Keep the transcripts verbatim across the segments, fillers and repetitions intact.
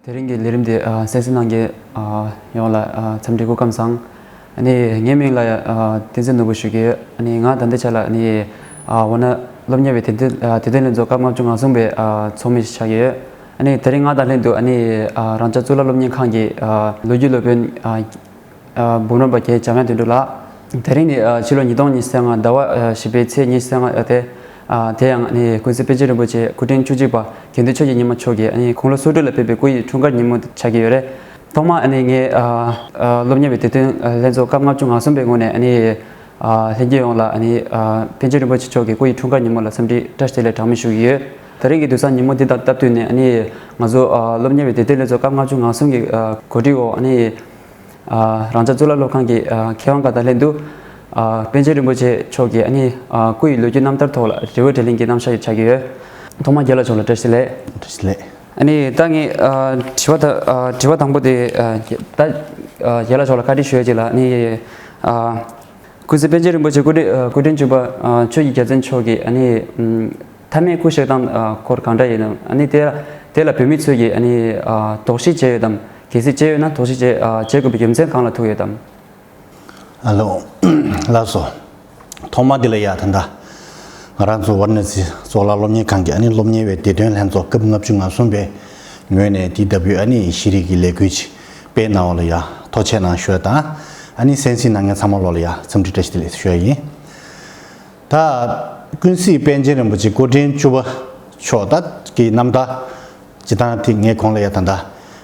དེ་རིང་གི་ལས་རིམ་དེ་ཨ་གསན་གཟིགས་གནང་མཁན་ཨ་ཡོངས་ལ་ཨ་འཚམས་འདྲི་སྐུ་ཁམས་བཟང་། ཨ་ནི་ངའི་མིང་ལ་ཨ་བསྟན་འཛིན་ནོར་བུ་ཞུ་གི་ཡོད། ཨ་ནི་ང་ད་ལྟའི་ཆ་ལ་ཨ་ནི་ཨ་འོ་ན་སློབ་གཉེར་བའི་དད་ལྡན་ཨ་དད་ལྡན་ལྷན་ཚོགས་སྐབས་ལྔ་བཅུ་ང་གསུམ་པའི་ཨ་ཚོགས་མི་ཞིག་ཆགས་ཀྱི་ཡོད། ཨ་ནི་དེ་རིང་ང་དང་ལྷན་དུ་ཨ་ནི་ཨ་རང་ཅག་གཙུག་ལག་སློབ་གཉེར་ཁང་གི་ཨ་ལོ་རྒྱུས་སློབ་དཔོན་ཨ་ཨ་འབུམ་རམས་པ་རྒན་འཇམ་དབྱངས་དོན་གྲུབ་ལགས། དེ་རིང་ནི་ཨ་ཕྱི་ལོ་ཉིས་སྟོང་ཉི་ཤུ་རྩ་ལྔ་ཟླ་བ་ཨ་བཞི་པའི་ཚེས་ཉི་ཤུ་རྩ་ལྔ་ཨ་དེ་ཨ་དེ་ཡང་ནི་ཀུན་གཟིགས་པཎ་ཆེན་རིན་པོ་ཆེ་སྐུ་ཕྲེང་བཅུ་གཅིག་པ་དགེ་འདུན་ཆོས་ཀྱི་ཉི་མ་མཆོག་གིས་ཨ་ནི་དགུང་ལོ་སོ་དྲུག་ལ་ཕེབས་པའི་སྐུ་ཡི་འཁྲུངས་སྐར་ཉིན་མོ་ཆགས་ཀྱི་ཡོད་རེད། ཐོག་མར་ཨ་ནི་ངས་ཨ་ཨ་སློབ་གཉེར་བའི་དད་ལྡན་ལྷན་ཚོགས་སྐབས་ལྔ་བཅུ་ང་གསུམ་པའི་ངོས་ནས་ཨ་ནི་ཨ་ལྷན་རྒྱས་ཡོངས་ལ་ཨ་ནི་ཨ་པཎ་ཆེན་རིན་པོ་ཆེ་མཆོག་གི་སྐུ་ཡི་འཁྲུངས་སྐར་ཉིན་མོ་ལ་འཚམས་འདྲི་བཀྲ་ཤིས་བདེ་ལེགས་གྲངས་མེད་ཞུ་གི་ཡོད། དེ་རིང་གི་དུས་བཟང་ཉིན་མོ་འདི་དང་སྟབས་བསྟུན་ནས་ཨ་ནི་ང་ཚོ་ཨ་སློབ་གཉེར་བའི་དད་ལྡན་ལྷན་ཚོགས་སྐབས་ལྔ་བཅུ་ང་གསུམ་གྱི་ཨ་གོ་སྒྲིག་འོག་ཨ་ནི་ཨ་རང་ཅག་གཙུག་ལག་སློབ་ཁང་གི་ཨ་མཁས་དབང་ཁག་དང་ལྷན་དུ་ཨ་པཎ་ཆེན་རིན་པོ་ཆེ་མཆོག་གི་ཨ་ནི་ཨ་སྐུ་ཡི་ལོ་རྒྱུས་རྣམ་ཐར་ཐོག་ལ་རི་བོ་བྲེ་གླིང་གི་རྣམ་གཞག་ཞིག་ཆགས་ཀྱི་ཡོད། ཐོག་མར་རྒན་ལགས་མཆོག་ལ་བཀྲ་ཤིས་བདེ་ལེགས། བཀྲ་ཤིས་བདེ་ལེགས། ཨ་ནི་ད་ངས་ཨ་དྲི་བ་ད་ཨ་དྲི་བ་དང་པོ་དེ་ཨ་ད་ཨ་རྒན་ལགས་མཆོག་ལ་བཀའ་འདྲི་ཞུ་ཡ་ཅིག་ལ་ཨ་ནི་ཨ་ཀུན་གཟིགས་པཎ་ཆེན་རིན་པོ་ཆེ་སྐུ་ཕྲེང་ཨ་སྐུ་ཕྲེང་བཅུ་པ་ཨ་ཆོས་ཀྱི་རྒྱལ་མཚན་མཆོག་གིས་ཨ་ནི་ཨམ་མཐའ་མའི་སྐུ་གཤེགས་སྟངས་ཨ་སྐོར་གང་འདྲ་ཡིན་ནམ། ཨ་ནི་དེ་དེ་ལ་བོད་མི་ཚོས་ཀྱིས་ཨ་ནི་ཨ་དོགས་གཞི་བྱས་ཡོད་དམ། གལ་སྲིད་བྱས་ཡོད་ན་དོགས་གཞི་བྱས་ཨ་བྱེད་དགོས་པའི་རྒྱུ་མཚན་གང་ལ་ཐུག་ཡོད་དམ། ཨ་ལོ། ལགས་སོ། ཐོག་མ་འདི་ལ་ཡ་ད་ལྟ་ང་རང་ཚོ་ཝཱ་ར་ཎ་སི་གཙུག་ལག་སློབ་གཉེར་ཁང་གི་ཨ་ནི་སློབ་གཉེར་བའི་དད་ལྡན་ལྷན་ཚོགས་སྐབས་ལྔ་བཅུ་ང་གསུམ་པའི་ངོས་ནས་འདི་ལྟ་བུའི་ཨ་ནི་ཤེས་རིག་གི་ལས་འགུལ་ཅིག་སྤེལ་གནང་བ་ལ་ཡ་ཐུགས་རྗེ་གནང་ཞུ་ཡ་དང་། ཨ་ནི་གསན་གཟིགས་གནང་མཁན་ཚང་མ་ལོག་ལ་ཡ་འཚམས་འདྲི་བཀྲ་ཤིས་བདེ་ལེགས་ཞུ་ཡ་ཡིན། ད་ཀུན་གཟིགས་པཎ་ཆེན་རིན་པོ་ཆེ་སྐུ་ཕྲེང་བཅུ་པ་མཆོག་ད་གི་རྣམ་ཐར་སྤྱིར་བཏང་དེ་ངས་གོང་ལ་ཡ་ད་ལྟ་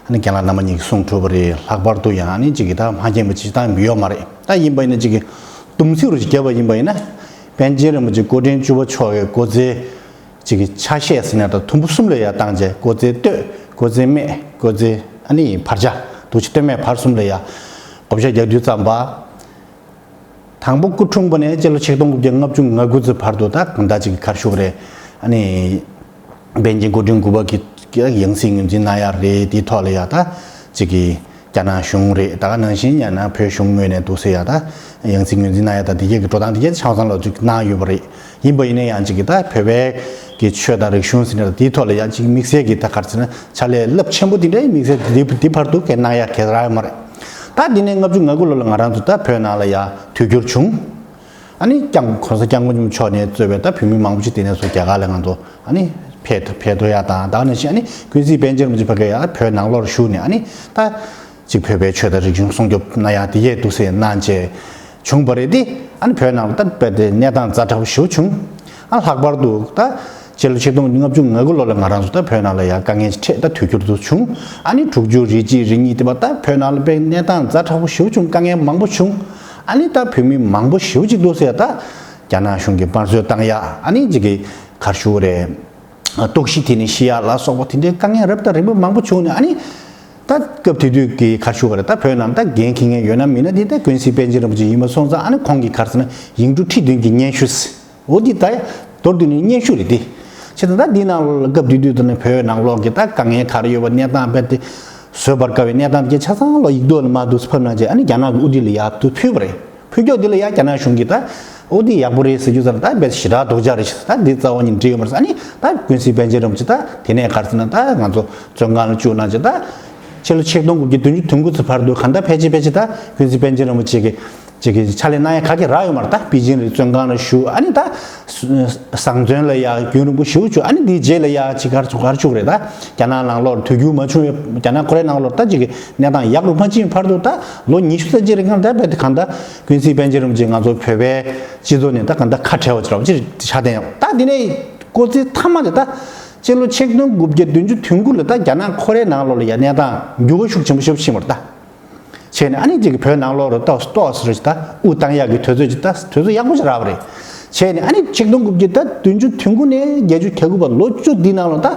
ཨ་ནི་རྒན་ལགས་རྣམ་པ་གཉིས་ཀྱིས་གསུངས་གྲུབ་པ་རེད། ལྷག་པར་དུ་ཡང་ཨ་ནི་གཅིག་གིས་ད་མ་མཁྱེན་པ་སྤྱིར་བཏང་མི་ཡོད་མ་རེད། ད་ཡིན་པ་ཡིན་ན་གཅིག་གིས་སྡོམ་ཚིག་རུ་ཞིག་བརྒྱབ་པ་ཡིན་པ་ཡིན་ན། པཎ་ཆེན་རིན་པོ་ཆེ་སྐུ་ཕྲེང་བཅུ་པ་མཆོག་གི་སྐུ་ཚེ་གཅིག་གི་ཆ་ཤས་ཟེར་ན་ད་དུམ་བུ་གསུམ་ལ་ཡ་བཏང་བྱས། སྐུ་ཚེ་སྟོད། སྐུ་ཚེ་སྨད། སྐུ་ཚེ་ཨ་ནི་བར་ཆ། འདུ་བྱེད་སྟོད་སྨད་བར་གསུམ་ལ་ཡ་བགོ་བཤའ་རྒྱག་དུས་ཙམ་པ། དང་པོ་སྐུ་འཁྲུངས་པ་ནས་སྤྱི་ལོ་ཆིག་སྟོང་དགུ་བརྒྱ་ལྔ་བཅུ་ང་དགུ་ཙམ་བར་དུ་ད་གང་ལྟར་ཅིག་ག་རེ་ཞུ་དགོས་རེད། ཨ་ནི་པཎ་ཆེན་སྐུ་ཕྲེང་དགུ་པ་གི་ཡང་སྲིད་ངོས་འཛིན་གནང་ཡ་རེད། དེའི་ཐོག་ལ་ཡ་ད་ཅིག་གི་རྒྱ་ནག་གཞུང་རེད། ད་ག་ནང་བཞིན་ཡང་ན་བོད་གཞུང་ངོས་ནས་འདུག་སེ་ཡ་ད་ཡང་སྲིད་ངོས་འཛིན་གནང་ཡ་ད་དེ་གས་ཀྱི་འགྲོ་སྟངས་དེ་གས་ཆ་ཚང་ལོ་ཅིག་གནང་ཡོད་པ་རེད། ཡིན་པ་ཡིན་ན་ཡང་ཅིག་གི་ད་བོད་པའི་གི་ཆོས་དང་རིག་གཞུང་ཟེར་ན་ད་དེའི་ཐོག་ལ་ཡ་ཅིག་དམིགས་བསལ་གྱི་ད་ག་རེ་ཟེར་ན་ཕྱག་ལས་རླབས་ཆེན་པོ་དེ་འདྲའི་དམིགས་བསལ་དེ་དེ་བར་དུ་གས་གནང་ཡ་གས་རག་ཡོད་མ་རེད། ད་དེ་ནས་ལྔ་བཅུ་ང་དགུ་ལོ་ལ་ང་རང་ཚོ་ད་བོད་ནང་ལ་ཡ་དུས་འགྱུར་བྱུང་། ཨ་ནི་སྐྱབས་༸གོང་ས་༸སྐྱབས་མགོན་ཆེན་པོ་མཆོག་ནས་གཙོས་པའི་ད་བོད་མི་མང་པོ་ཅིག་དེ་ནས་ཚུར་རྒྱ་གར་ལ་ང་ཚོ་ཨ་ནི་ཕེབས་ཕེབས་ཐུབ་ཡ་དང་། ད་ག་ནང་བཞིན་ཨ་ནི་ཀུན་གཟིགས་པཎ་ཆེན་རིན་པོ་ཆེ་ཕ་གི་ཡ་བོད་ནང་ལོགས་བཞུགས་ནས་ཨ་ནི་ད་ཅིག་བོད་པའི་ཆོས་དང་རིག་གཞུང་སྲུང་སྐྱོབ་གནང་ཡ་དེ་གས་འདུག་སེ་གནང་བྱས་བྱུང་བ་རེད་དེ། ཨ་ནི་བོད་ནང་ལ་ད་རྦད་དེ་གནས་སྟངས་ཛ་དྲག་པོ་ཞེ་པོ་བྱུང་། ཨ་ལྷག་པར་དུ་ད་སྤྱི་ལོ་ཆིག་སྟོང་ལྔ་བཅུ་ང་དགུ་ལོ་ལ་ང་རང་ཚོ་ད་བོད་ནང་ལ་ཡ་དཀའ་ངལ་ཅིག་འཕྲད། ད་དུས་འགྱུར་དུ་བྱུང་། ཨ་ནི་དྲུག་ཅུ་རེ་གཅིག་རེ་གཉིས་དེ་བར་ད་བོད་ནང་ལ་དཔེ་གནས་སྟངས་ཛ་དྲག་པོ་ཞེ་པོ་བྱུང་། དཀའ་ངལ་མང་པོ་བྱུང་། ཨ་ནི་ད་བོད་མི་མང་པོ་ཞེ་པོ་ཅིག་འདུག་སེ་ད་རྒྱ་ནག་གཞུང་གིས་དམར་གསོད་བཏང་ཡ། ཨ་ནི་ཅིག་གི་ག་རེ་ཞུ་དགོས་རེད། ཨ་དོགས་གཞི་དེ་ནས་ཤི་ཡ་ལ་སོགས་པ་དེ་འདྲའི་དཀའ་ངལ་རབ་དང་རིམ་པ་མང་པོ་བྱུང་ནས། ཨ་ནི་ད་སྐབས་དེ་དུས་ཀྱི་ག་རེ་ཞུ་དགོས་རེད། ད་བོད་ནང་ད་འགན་འཁྱེར་མཁན་ཡོད་ན་མིན་ན་དེ་ད་ཀུན་གཟིགས་པཎ་ཆེན་རིན་པོ་ཆེ་ཡིན་པ་སོང་ཙང་། ཨ་ནི་ཁོང་གིས་ག་རེ་ཟེར་ན་ཡིག་འབྲུ་ཁྲི་བདུན་གྱི་སྙན་ཞུ་ཟེར། འོ་འདི་ད་མདོར་བསྡུས་ནས་སྙན་ཞུ་རེད་དེ། བྱས་ཙང་ད་འདི་ནང་ལོགས་ལ་སྐབས་དེ་དུས་དེ་ནས་བོད་ནང་ལོགས་ཀྱི་ད་དཀའ་ངལ་ག་རེ་ཡོད་པ། གནས་སྟངས་རྦད་དེ་བཟོད་པར་དཀའ་བའི་གནས་སྟངས་དེ་གས་ཆ་ཚང་ལོ་ཡིག་ཐོག་ལ་མར་འདུག་སེ་ཕབ་གནང་བྱས། ཨ་ནི་རྒྱ་ནག་གི་དབུ་ཁྲིད་ལ་ཡར་དུ་ཕུལ་བ་རེད། ཕུལ་ཀྱོག་འདི་ལ་ཡ་རྒྱ་ནག་གཞུང་གིས་ད་འོ་འདི་ཡག་པོ་རེད་ཟེར་རྒྱུ་ཙམ་ལ་ད་རྦད་ཞེ་དྲག་དོགས་འཆར་རེ་བྱས། ད་འདི་རྩ་བ་ཉིད་འགྲིག་ཡོད་མ་རེད། ཨ་ནི་ད་ཀུན་གཟིགས་པཎ་ཆེན་རིན་པོ་ཆེ་ད་དེ་ནས་ག་རེ་ཟེར་ན་ད་ང་ཚོ་བཙོན་ཁང་ལ་བཅུག་གནང་བྱས། ད་ཕྱི་ལོ་ཆིག་སྟོང་དགུ་བརྒྱ་བདུན་ཅུ་དོན་དགུ་ཙམ་བར་དུ་གང་ལྟར་ཕལ་ཆེར་ཕལ་ཆེར་ད་ཀུན་གཟིགས་པཎ་ཆེན་རིན་པོ་ཆེ་གི་ཅིག་གི་ཕྱག་ལས་གནང་ཡ་ག་གེ་རག་ཡོད་མ་རེད། ད་པེ་ཅིན་རེད། བཙོན་ཁང་ལ་བཞུགས། ཨ་ནི་ད་བཟང་བཙོན་ལ་ཡ་རྒྱུན་རིང་པོ་ཞེ་པོ་བཅུག། ཨ་ནི་དེའི་རྗེས་ལ་ཡ་ཅིག་ག་རེ་བྱུང་ག་རེ་བྱུང་རེད། ད་རྒྱ་ནག་ནང་ལོགས་དུས་འགྱུར་མ་བྱུང་བའི་རྒྱ་ནག་ཁོ་རའི་ནང་ལོགས་ད་ཅིག་གི་གནས་སྟངས་ཡག་རུ་མ་ཕྱིན་བར་དུ་ད་ལོ་ཉི་ཤུ་ཙམ་ཅིག་རིང་གང་ལྟར་རྦད་དེ་གང་ལྟར་ཀུན་གཟིགས་པཎ་ཆེན་རིན་པོ་ཆེ་ང་ཚོ་བོད་པའི་སྤྱི་ཚོགས་ནས་ད་གང་ལྟར་ཁ་བྲལ་བ་ཅིག་ར་བ་ཅིག་ཆགས་བསྡད་ཡོད། ད་འདི་ནས་སྐུ་ཚེ་མཐའ་མ་དེ་ད་སྤྱི་ལོ་ཆིག་སྟོང་དགུ་བརྒྱ་བདུན་ཅུ་དོན་དགུ་ལ་ད་རྒྱ་ནག་ཁོ་རའི་ནང་ལོགས་ལ་ཡ་གནས་སྟངས་འགྱུར་བ་ཤུགས་ཆེན་པོ་ཞེ་པོ་ཕྱིན་པ་རེད། ད་བྱས་ནས་ཨ་ནི་ཅིག་གི་བོད་ནང་ལོགས་ལ་ཏོག་ཏོག་ཙམ་རེ་ཅིག་ད་དབུ་བཏང་ཡག་གི་དུས་ཚོད་ཅིག་ད་དུས་ཚོད་ཡག་པོ་ཞིག་རག་པ་རེད། བྱས་ནས་ཨ་ནི་ཆིག་སྟོང་དགུ་བརྒྱ་ད་བདུན་ཅུ་དོན་དགུ་ནས་བརྒྱད་ཅུ་གྱ་དགུ་བར་ལོ་བཅུ་འདི་ནང་ལ་ད་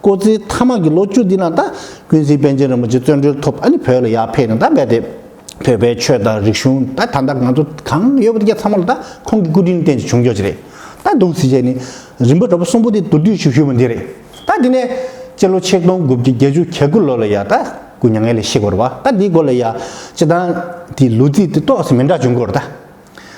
སྐུ་ཚེ་མཐའ་མ་གི་ལོ་བཅུ་འདི་ནང་ད་ཀུན་གཟིགས་པཎ་ཆེན་རིན་པོ་ཆེ་བཙོན་གྲོལ་ཐོབ། ཨ་ནི་བོད་ལ་ཡར་ཕེབས་ནས་ད་རྦད་དེ་བོད་པའི་ཆོས་དང་རིག་གཞུང་ད་ད་ལྟ་ང་ཚོ་གང་ཡོད་པ་དེ་ག་ཚང་མ་ལ་ད་ཁོང་གི་སྐུ་དྲིན་བརྟེན་ཅིག་བྱུང་ཀྱོག་ཅིག་རེད། ད་འདུག་སེ་བྱས་ནས་རིམ་པ་འདྲ་པོ་གསུམ་པོ་དེ་མདོར་བསྡུས་ཤིག་ཞུས་པ་འདི་རེད། ད་འདི་ནས་སྤྱི་ལོ་ཆིག་སྟོང་དགུ་བརྒྱ་བརྒྱད་ཅུ་གྱ་དགུ་ལོ་ལ་ཡ་ད་སྐུ་མྱ་ངན་ལས་ཤི་དགོས་རེད་བ། ད་འདིའི་སྐོར་ལ་ཡ་སྤྱིར་བཏང་དེ་ལོ་རྩིས་དེ་ཏོག་ཙམ་མི་འདྲ་བྱུང་གི་ཡོད་རེད། ད་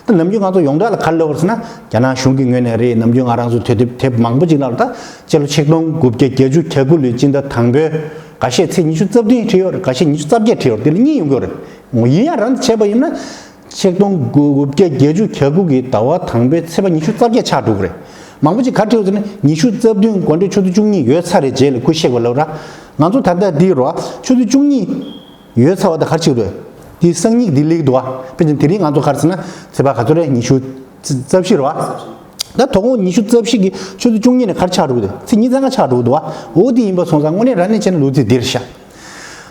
ད་ནམ་རྒྱུན་ང་ཚོ་ཡོངས་གྲགས་ལ་ག་རེ་ལབ་དགོས་རེད་ཟེར་ན། རྒྱ་ནག་གཞུང་གི་ངོས་ནས་རེད། ནམ་རྒྱུན་ང་རང་ཚོ་དུས་དེབ་དེབ་མང་པོ་ཅིག་ནང་ལ་ད་སྤྱི་ལོ་ཆིག་སྟོང་དགུ་བརྒྱ་བརྒྱད་ཅུ་གྱ་དགུ་ལོའི་སྤྱི་ཟླ་དང་པོའི་ འགའ་ཤས་ཚེས་ཉི་ཤུ་རྩ་བདུན་བྲིས་ཡོད་རེད། འགའ་ཤས་ཉི་ཤུ་རྩ་བརྒྱད་བྲིས་ཡོད་རེད། དེ་ལ་གཉིས་ཡོང་གི་ཡོད་རེད། འོ་ཡིན་ཡང་རང་བྱས་པ་ཡིན་ན། ཆིག་སྟོང་དགུ་བརྒྱ་བརྒྱད་ཅུ་གྱ་དགུ་གི་ཟླ་བ་དང་པའི་ཚེས་པ་ཉི་ཤུ་རྩ་བརྒྱད་ཆགས་འགྲོ་གི་རེད། མང་པོ་ཅིག་ག་རེ་བྲིས་ཡོད་ཟེར་ན། ཉི་ཤུ་རྩ་བདུན་དགོང་དྲོ་ཆུ་ཚོད་བཅུ་གཉིས་ཡོལ་ཚར་རེད། རྗེས་ལ་སྐུ་གཤེགས་པ་ལབ་ར། ང་ཚོ་ད་ལྟ་འདི་རོ། ཆུ་ཚོད་བཅུ་གཉིས་ཡོལ་ཚར་བ་དང་ག་རེ་བྱེད་ཀྱི་འདུག་དེ་སང་ཉིན་འདི་སླེབས་ཀྱི་འདུག་དཔེར་ན་དེ་རིང་ང་ཚོ་ག་རེ་ཟེར་ན། ཚེས་པ་ག་ཚོད་རེད། ཉི་ཤུ་རྩ་བཞི་རེད་བ། ད་དོ་དགོང་ཉི་ཤུ་རྩ་བཞི་གི་ཆུ་ཚོད་བཅུ་གཉིས་ནས་ག་རེ་ཆགས་འགྲོ་གི་འདུག་ཚེས་ཉི་ཤུ་རྩ་ལྔ་ཆགས་འགྲོ་གི་འདུག་བ། འོ་དེ་ཡིན་པ་སོང་ཙང་དངོས་གནས་རང་ནས་བྱས་ན་ལོ་ཚིགས་འདི་རེད་ཤག་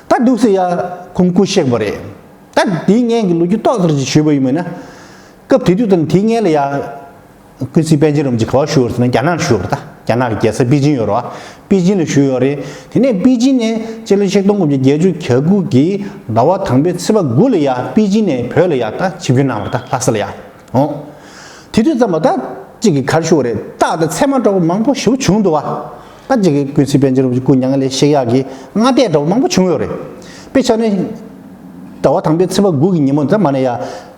ད་འདུག་སེ་ཡ་ཁོང་སྐུ་གཤེགས་པ་རེད། ད་འདིའི་སྔོན་གྱི་ལོ་རྒྱུས་ཏོག་ཙམ་ཞིག་ཞུས་པ་ཡིན་པ་ན། སྐབས་དེ་དུས་དང་དེའི་སྔོན་ལ་ཡ། ཀུན་གཟིགས་པཎ་ཆེན་རིན་པོ་ཆེ་ག་པར་བཞུགས་ཡོད་ཟེར་ན། རྒྱ་ནག་ལ་བཞུགས་ཡོད་རེད་ད། རྒྱ་ནག་གི་རྒྱལ་ས་པེ་ཅིན་ཡོད་རེད་བ། པེ་ཅིན་ལ་བཞུགས་ཡོད་རེད། དེ་ནས་པེ་ཅིན་ནས་སྤྱི་ལོ་ཆིག་སྟོང་དགུ་བརྒྱ་བརྒྱད་ཅུ་གྱ་དགུ་གི་ཟླ་བ་དང་པའི་ཚེས་པ་དགུ་ལ་ཡ་པེ་ཅིན་ནས་བོད་ལ་ཡ་ད་ཆིབས་བསྒྱུར་གནང་བ་རེད་ད། ལྷ་ས་ལ་ཡ། འོ། དེ་དུས་ཙམ་པ་ད་གཅིག་གིས་ག་རེ་ཞུ་བ་རེད། རྟགས་དང་མཚན་མ་འདྲ་བོ་མང་པོ་ཞེ་པོ་བྱུང་འདུག་བ། ད་གཅིག་གིས་ཀུན་གཟིགས་པཎ་ཆེན་རིན་པོ་ཆེ་སྐུ་མྱ་ངན་ལས་གཤེགས་ཡག་གི་སྔ་ལྟས་འདྲ་བོ་མང་པོ་བྱུང་ཡོད་རེད། དཔེ་ཆ་ནི། ཟླ་བ་དང་པའི་ཚེས་པ་དགུ་གི་ཉིན་མོ་ད་མ་ནས་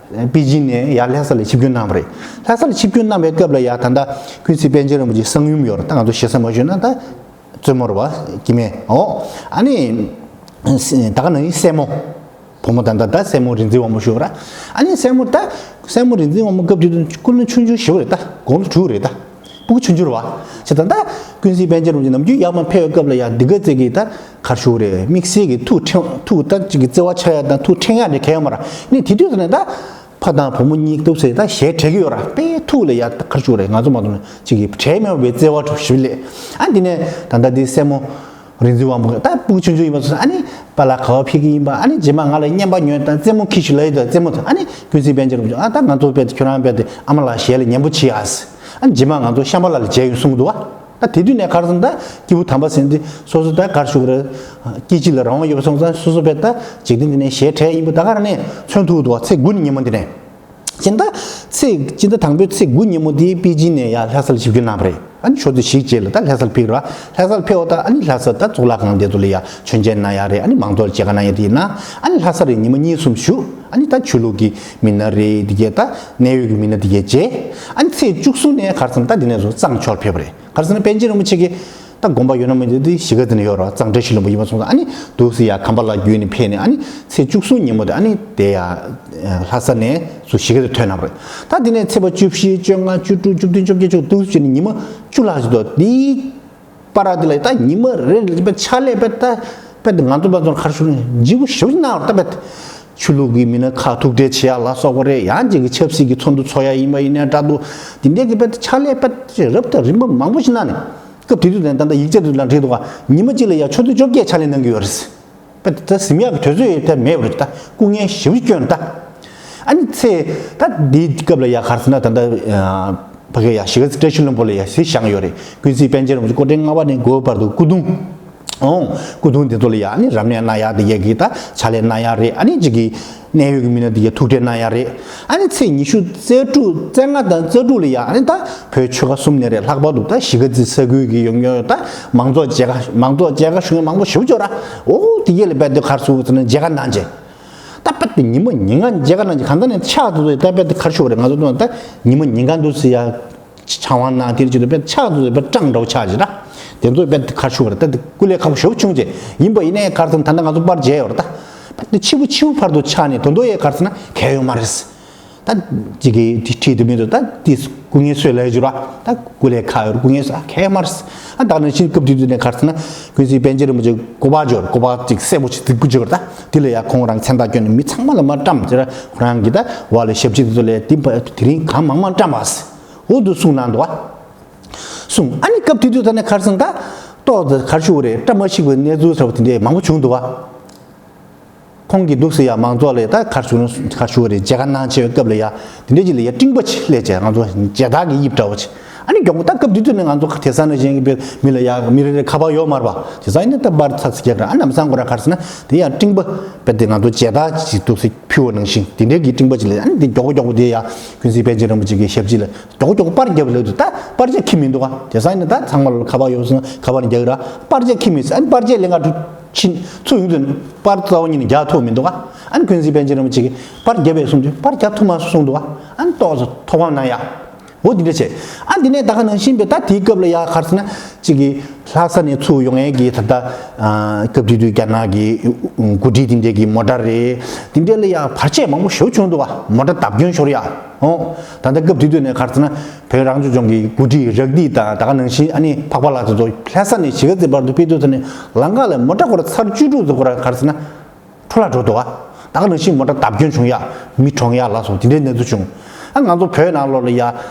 ཡ། པེ་ཅིན་ནས་ཡར་ལྷ་ས་ལ་ཆིབས་བསྒྱུར་གནང་བ་རེད། ལྷ་ས་ལ་ཆིབས་བསྒྱུར་གནང་བའི་སྐབས་ལ་ཡ་ད་ལྟ་ཀུན་གཟིགས་པཎ་ཆེན་རིན་པོ་ཆེའི་གསང་ཡུམ་ཡོད་རེད། ད་ང་ཚོ་ཞེ་ས་མ་ཞུས་ན་ད་བཙུན་མོ་རེད་བ། སྐྱེ་དམན། འོ། ཨ་ནི། ད་ག་ནང་བཞིན་སྲས་མོ། བུ་མོ་ད་ལྟ་ད་སྲས་མོ་རིག་འཛིན་དབང་མོ་ཞུ་བ་ར། ཨ་ནི་སྲས་མོ་ད། སྲས་མོ་རིག་འཛིན་དབང་མོ་སྐབས་དེ་དུས་སྐུ་ལོ་ཆུང་ཆུང་ཞེ་པོ་རེད་ད། དགུང་ལོ་དྲུག་རེད་ད། སྤུ་གུ་ཆུང་ཆུང་རེད་བ། བྱས་ཙང་ད། ཀུན་གཟིགས་པཎ་ཆེན་རིན་པོ་ཆེ་ནམ་རྒྱུན་ཡར་མར་ཕེབས་པའི་སྐབས་ལ་ཡ་འདི་ག་ཙིག་གིས་ད་ག་རེ་ཞུ་དགོས་རེད། དམིགས་བསལ་གྱི་ཐུགས་ཕྲེང་། ཐུགས་ད་ཅིག་གི་བརྩེ་བ་ཆགས་ཡ་དང་ཐུགས་ཕྲེང་ཡ་རེ་གང་ཡང་མ་རེད། ནི་དེ་དུས་ཙམ་ནས་ད་ཕ་དང་བུ་མོ་གཉིས་འདུག་སེ་ད་ཞལ་བྲལ་གྱི་ཡོད་ར། དཔེ་ཐུགས་ལ་ཡ་ད་ག་རེ་ཞུ་དགོས་རེད། ང་ཚོ་མ་གཏོགས་ནི་ཅིག་གི་བྲལ་མེད་པའི་བརྩེ་བ་འདྲ་ཞིག་སླེབས། ཨ་འདི་ནས་ད་ལྟ་འདི་སྲས་མོ་རིག་འཛིན་དབང་མོ་ད་སྤུ་གུ་ཆུང་ཆུང་ཡིན་པ་ཚོ། ཨ་ནི་པཱ་ལགས་ག་པར་ཕེབས་ཀྱི་ཡིན་པ། ཨ་ནི་རྗེས་མ་ང་ལ་རྔན་པ་ཉོས་དང་རྩེད་མོ་ཁྱེར་ཤོག་ལབ་ཡོད་དང་། རྩེད་མོ་དང་། ཨ་ནི་ཀུན་གཟིགས་པཎ་ཆེན་རིན་པོ་ཆེ། ཨ་ད་ང་ཚོ་དཔེ་ཁྱོད་རང་དཔེ་དེ་ཨ་མ་ལགས་ཞལ་ལ་ཉན་པོ་བྱེད་ཨ་ཟེར། ཨ་ནི་རྗེས་མ་ང་ཚོ་ཤམ་བྷ་ལ་ལ་མཇལ་ཡོང་གསུངས་འདུག་བ། ད་དེ་དུས་ནས་ག་རེ་ཟེར་ན་ད་སྐྱེས་བུ་དམ་པ་ཟེར་འདི་སོ་སོ་ད་ག་རེ་ཞུ་དགོས་རེད། སྐྱེ་འཆི་ལ་རང་དབང་ཡོད་པ་སོང་ཙང་སོ་སོ་དཔེ་ད་འཇིག་རྟེན་འདི་ནས་ཞལ་བྲལ་ཡིན་པ་ད་ག་རང་ནས་མཚོན་ཐུབ་འདུག་བ། ཚེས་དགུ་ནས་ཉིན་མོ་འདི་ནས། སྤྱི་ཟླ་ཚེས། སྤྱི་ཟླ་དང་པོའི་ཚེས་དགུ་ཉིན་མོ་དེ་པེ་ཅིན་ནས་ཡར་ལྷ་ས་ལ་ཆིབས་བསྒྱུར་གནང་བ་རེད། ཨ་ནི་ཆུ་ཚོད་བཞི་རྗེས་ལ་ད་ལྷ་ས་ལ་ཕེབས་ར། ལྷ་ས་ལ་ཕེབས་པ་ད་ཨ་ནི་ལྷ་ས་ད་གཙུག་ལག་ཁང་དེ་ཚོ་ལ་ཡ་མཆོད་མཇལ་གནང་ཡ་རེད། ཨ་ནི་མང་ཚོགས་ལ་མཇལ་ཁ་གནང་ཡ་དེ་ཡིན་ན། ཨ་ནི་ལྷ་ས་རེ་ཉི་མ་གཉིས་གསུམ་བཞུགས། ཨ་ནི་ད་ཆོས་ལུགས་ཀྱི་མི་སྣ་རེད། དེ་གས་ད་གནད་ཡོད་ཀྱི་མི་སྣ་དེ་གས་མཇལ། ཨ་ནི་ཚེས་བཅུ་གསུམ་ནས་ག་རེ་ཟེར་ན་ད་དེ་ནས་བཟུང་གཙང་ཆོར་ཕེབས་པ་རེད། ག་རེ་ཟེར་ན་པཎ་ཆེན་རིན་པོ་ཆེ་གིས་ད་དགོངས་པ་ཡོད་ན་མེད་ན་དེ་གཞིས་ཀ་རྩེ་ནས་ཡོད་ར། གཙང་བཀྲ་ཤིས་ལྷུན་པོ་ཡིན་པ་སོང་ཙང་། ཨ་ནི་འདུག་སེ་ཡ་ཁམས་པ་ལ་བརྒྱུད་ནས་ཕེབས་ནས། ཨ་ནི་ཚེས་བཅུ་གསུམ་ཉིན་མོ་དེ་ཨ་ནི་དེ་ཡ་ལྷ་ས་ནས་ཚུར་གཞིས་ཀ་རྩེ་ཐོན་གནང་བ་རེད། ད་དེ་ནས་ཚེས་པ་བཅུ་བཞི། བཅོ་ལྔ། བཅུ་དྲུག། བཅུ་བདུན། བཅོ་བརྒྱད། བཅུ་དྲུག་བྱས་ནས་ཉི་མ་བཅུ་ལྷག་ཅིག་འདུག་དེའི་བར་དེ་ལ་ད་ཉི་མ་རེ་རེ་དཔེ་ཕྱག་ལས་དཔེ་ད་དཔེ་ད་ང་ཚོ་དཔེ་ཚོར་ག་རེ་ཞུ་དགོས་རེད། ལྗིད་པོ་ཞེ་པོ་ཅིག་གནང་བ་རེད། ད་དཔེ་ཆོས་ལུགས་ཀྱི་མི་སྣ་ཁག་ཐུག་འཕྲད་བྱེད་ཡ་ལ་སོགས་པ་རེད། ཡང་ཅིག་གི་ཆབ་སྲིད་ཀྱི་ཚོགས་འདུ་ཚོགས་ཡ་ཡིན་པ་ཡིན་ནའི་འདྲ་འདུག་དེ་འདྲའི་གི་དཔེ་ཕྱག་ལས་དཔེ་རབ་དང་རིམ་པ་མང་པོ་ཞིག་གནང་ནས། སྐབས་དེ་དུས་ནས་ད་ལྟ་ཡིག་ཆ་དེ་ཚོ་ལ་བྲིས་འདུག་ག་ཉི་མ་གཅིག་ལ་ཡ་ཆུ་ཚོད་བཅོ་བརྒྱད་ཕྱག་ལས་གནང་གི་ཡོད་རེད། དཔེ་ད་གཟིམ་ཡག་གི་དུས་ཚོད་ཡོད་དེ་མེད་པ་རེད། ད་སྐུ་ངལ་ཞེ་པོ་སྐྱོན་ད། ཨ་ནི་ཚེ་ད་འདིའི་སྐབས་ལ་ཡ་ག་རེ་ཟེར་ན་ད་ལྟ་ཕ་གི་ཡ་གཞིས་ཀ་རྩེ་བཀྲ་ཤིས་ལྷུན་པོ་ལ་ཡ་གཟིགས་བཞེངས་ཡོད་རེད། ཀུན་གཟིགས་པཎ་ཆེན་རིན་པོ་ཆེ་སྐུ་ཕྲེང་ལྔ་པ་ནས་དགུ་པ་བར་དུ་སྐུ་གདུང་། ཨོང་། སྐུ་གདུང་དེ་ཚོ་ལ་ཡ་ཨ་ནི་རབ་གནས་གནང་ཡ་དེ་གས་ཀྱི་ད་ཕྱག་ལས་གནང་ཡ་རེད། ཨ་ནི་གཅིག་གི་གནད་ཡོད་ཀྱི་མི་སྣ་དེ་གས་ཐུག་འཕྲད་གནང་ཡ་རེད། ཨ་ནི་ཚེས་ཉི་ཤུ་རྩ་དྲུག་རྩ་ལྔ་དང་རྩ་དྲུག་ལ་ཡ་ཨ་ནི་ད་བོད་ཆོལ་ཁ་གསུམ་ནས་རེད། ལྷག་པར་དུ་ད་གཞིས་ཀ་རྩེ་ས་ཁུལ་གྱི་ཡོང་ཡོང་ད་མང་ཚོགས་མཇལ་ཁ་མང་ཚོགས་མཇལ་ཁ་ཞུ་མཁན་མང་པོ་ཞེ་པོ་ཅིག་ཡོད་ར། ཨོ་དེ་གས་ལ་དཔེ་དེ་ག་རེ་ཟེར་ན་མཇལ་ཁ་གནང་བྱས། ད་དཔེ་དེ་ཉི་མ་ཉིན་གང་མཇལ་ཁ་གནང་བྱས། གང་ལྟར་ནས་ཕྱག་དེ་ཚོ་ད་དཔེ་དེ་ག་རེ་ཞུ་དགོས་རེད། ང་ཚོ་ད་ཉི་མ་ཉིན་གང་འདུག་སེ་ཡ་ཕྱག་དབང་གནང་། དེ་རེད་ཅེས་དཔེ་ཕྱག་དེ་ཚོ་དཔེ་སྤྲང་འདྲ་བོ་ཆགས་བྱས་ར། དེ་ཚོ་དཔེ་དེ་ག་རེ་ཞུ་དགོས་རེད། ད་དེ་སྐུ་ལས་ཁག་པོ་ཞེ་པོ་བྱུང་བྱས། ཡིན་པ་ཡིན་ནའི་ག་རེ་ཟེར་ན་ད་ལྟ་ང་ཚོ་པར་མཇལ་ཡོད་རེད། ད་དཔེ་དེ་ཕྱི་པོ་ཕྱི་པོ་བར་དུ་ཆགས་ནས་དོན་དུ་ཡ་ག་རེ་ཟེར་ན་གལ་ཡོད་མ་རེད། ད་ཅིག་གིས་དེ་ཁྲིད་དུ་མི་འདུག་ད་དེ་སྐུ་ངལ་གསོས་ལབ་རྒྱུ་ར། ད་སྐུ་ལས་ཁག་ཡོད་རེད། སྐུ་ངལ་གསོས། ཨ་གལ་མ་རེད། ཨ་ད་ནང་བཞིན་སྐབས་དེ་དུས་ནས་ག་རེ་ཟེར་ན་ཀུན་གཟིགས་པཎ་ཆེན་རིན་པོ་ཆེ་སྐུ་པར་ཅིག་ཡོད་རེད། སྐུ་པར་ཅིག་གསལ་པོ་ཅིག་རྫིག་པོ་ཅིག་ཡོད་རེད། ད་དེ་ལ་ཡ་ཁོང་རང་མཚན་རྟགས་བསྐྱོན་ནས་མི་ཚང་མ་ལ་མར་བཀྲམ་ཟེར། ཁོ་རང་གིས་ད་འོག་ལ་ཞབས་ཕྱི་དེ་ཚོ་ལ་དེ་དེ་རིང་གང་མང་མང་བཀྲམ་པ་ཟེར། འོ་འདུག་གསུངས་གནང་འདུག་བ། གསུངས། ཨ་ནི་སྐབས་དེ་དུས་ད་ནས་ག་རེ་ཟེར་ན་ད་ཏོག་ཙམ་ག་རེ་ཞུ་དགོས་རེད། བཀྲ་མ་ཤིས་པའི་གནས་ཚུལ་ཟེར་བ་དེ་འདྲས་མང་པོ་བྱུང་འདུག་བ། ཁོང་གིས་འདུག་སེ་ཡ་མང་ཚོགས་ལ་ད་ག་རེ་ཞུ་ན་ག་རེ་ཞུ་བ་རེད། མཇལ་ཁ་གནང་བྱས་པའི་སྐབས་ལ་ཡ་དེ་འདྲས་ཅིག་ལ་ཡ་སྤྲིན་པ་ཅིག་སླེབས་བྱས། ང་ཚོ་མཇལ་དར་གྱི་དབྱིབས་འདྲ་བོ་ཅིག་ཨ་ནི་མགྱོགས་པོ་ད་སྐབས་དེ་དུས་ནས་ང་ཚོ་དེང་སང་ནང་བཞིན་གྱི་མི་ལ་ཡ་མི་རེ་རེ་ཁ་པར་ཡོད་མ་རེད་པ། དེང་སང་ཡིན་ན་ད་པར་ཚར་ཚར་རྒྱག་གི་རེད། ཨ་ནམ་སང་ཁོ་ར་ག་རེ་ཟེར་ན་དེ་ཡང་སྤྲིན་པ་དཔེ་དེ་ང་ཚོ་མཇལ་དར་ཅིག་འདུག་སེ་ཕུལ་བ་ནང་བཞིན་དེ་འདྲས་ཀྱི་སྤྲིན་པ་ཅིག་ལ། ཨ་ནི་དེ་མགྱོགས་པོ་མགྱོགས་པོ་དེ་ཡ་ཀུན་གཟིགས་པཎ་ཆེན་རིན་པོ་ཆེ་གི་ཞབས་ཕྱི་ལ་མགྱོགས་པོ་མགྱོགས་པོ་པར་རྒྱབ་ལབ་དུས་ད་པར་ཆས་ཁྱི་མི་འདུག་ག་དེང་སང་ཡིན་ན་ད་ཚང་མ་ལ་ཁ་པར་ཡོད་སོང་། ཁ་པར་རྒྱག་གི་ར། པར་ཆས་ཁྱི་མི་ཟེར། ཨ་ནི་པར་ཆས་ལེན་ག་འགྲོ་ཕྱིན་ཚུར་ཡོང་དུས་པར་རྩ་བ་ཉིད་ནས་རྒྱག་ཐུབ་མི་འདུག་ག་ཨ་ནི་ཀུན་གཟིགས་པཎ་ཆེན་རིན་པོ་ཆེ་གིས་པར་རྒྱབ་པས་གསུངས་དུས་པར་རྒྱག་ཐུབ་མ་སོང་གསུངས་འདུག་ག་ཨ་ནི་ཏོག་ཙམ་ཐོག་ཁང་ནང་ཡ། འོ་འདི་འདྲ་བྱས། ཨ་འདི་ནས་ད་ག་ནང་བཞིན་པའི་ད་དེའི་སྐབས་ལ་ཡ་ག་རེ་ཟེར་ན། གཅིག་གི་ལྷ་ས་ནས་ཚུར་ཡོང་ཡས་ཀྱི་ད་ལྟ་ཨ་སྐབས་དེ་དུས་རྒྱ་ནག་གི་འགོ་ཁྲིད་དེ་འདྲས་ཀྱི་མོ་ཊ་རེད། དེ་འདྲས་ལ་ཡ་བར་ཆད་མང་པོ་ཞེ་པོ་བྱུང་འདུག་བ། མོ་ཊ་བརྡབ་སྐྱོན་ཤོར་ཡ། ཨོ། ད་ལྟ་སྐབས་དེ་དུས་ནས་ག་རེ་ཟེར་ན། བོད་རང་སྐྱོང་ལྗོངས་ཀྱི་འགོ་ཁྲིད་རག་སྡིས་དང་ད་ག་ནང་བཞིན་ཨ་ནི་འཕགས་པ་ལགས་དེ་ཚོ་ལྷ་ས་ནས་གཞིས་ཀ་རྩེ་བར་དུ་ཕེབས་དུས་ཙམ་ནས་ལམ་ཁ་ལ་མོ་ཊ་སྐོར་ཚར་བཅུ་དྲུག་ཙམ་སྐོར་ག་རེ་ཟེར་ན། འཕྲོ་བརླག་འགྲོ་འདུག་ཨ། ད་ག་ནང་བཞིན་མོ་ཊ་བརྡབ་སྐྱོན་བྱུང་ཡ། མི་གྲོངས་ཡ་ལ་སོགས་དེ་འདྲའི་གནས་ཚུལ་བྱུང་། ཨ་ང་ཚོ་བོད་ནང་ལོགས་ལ་ཡ་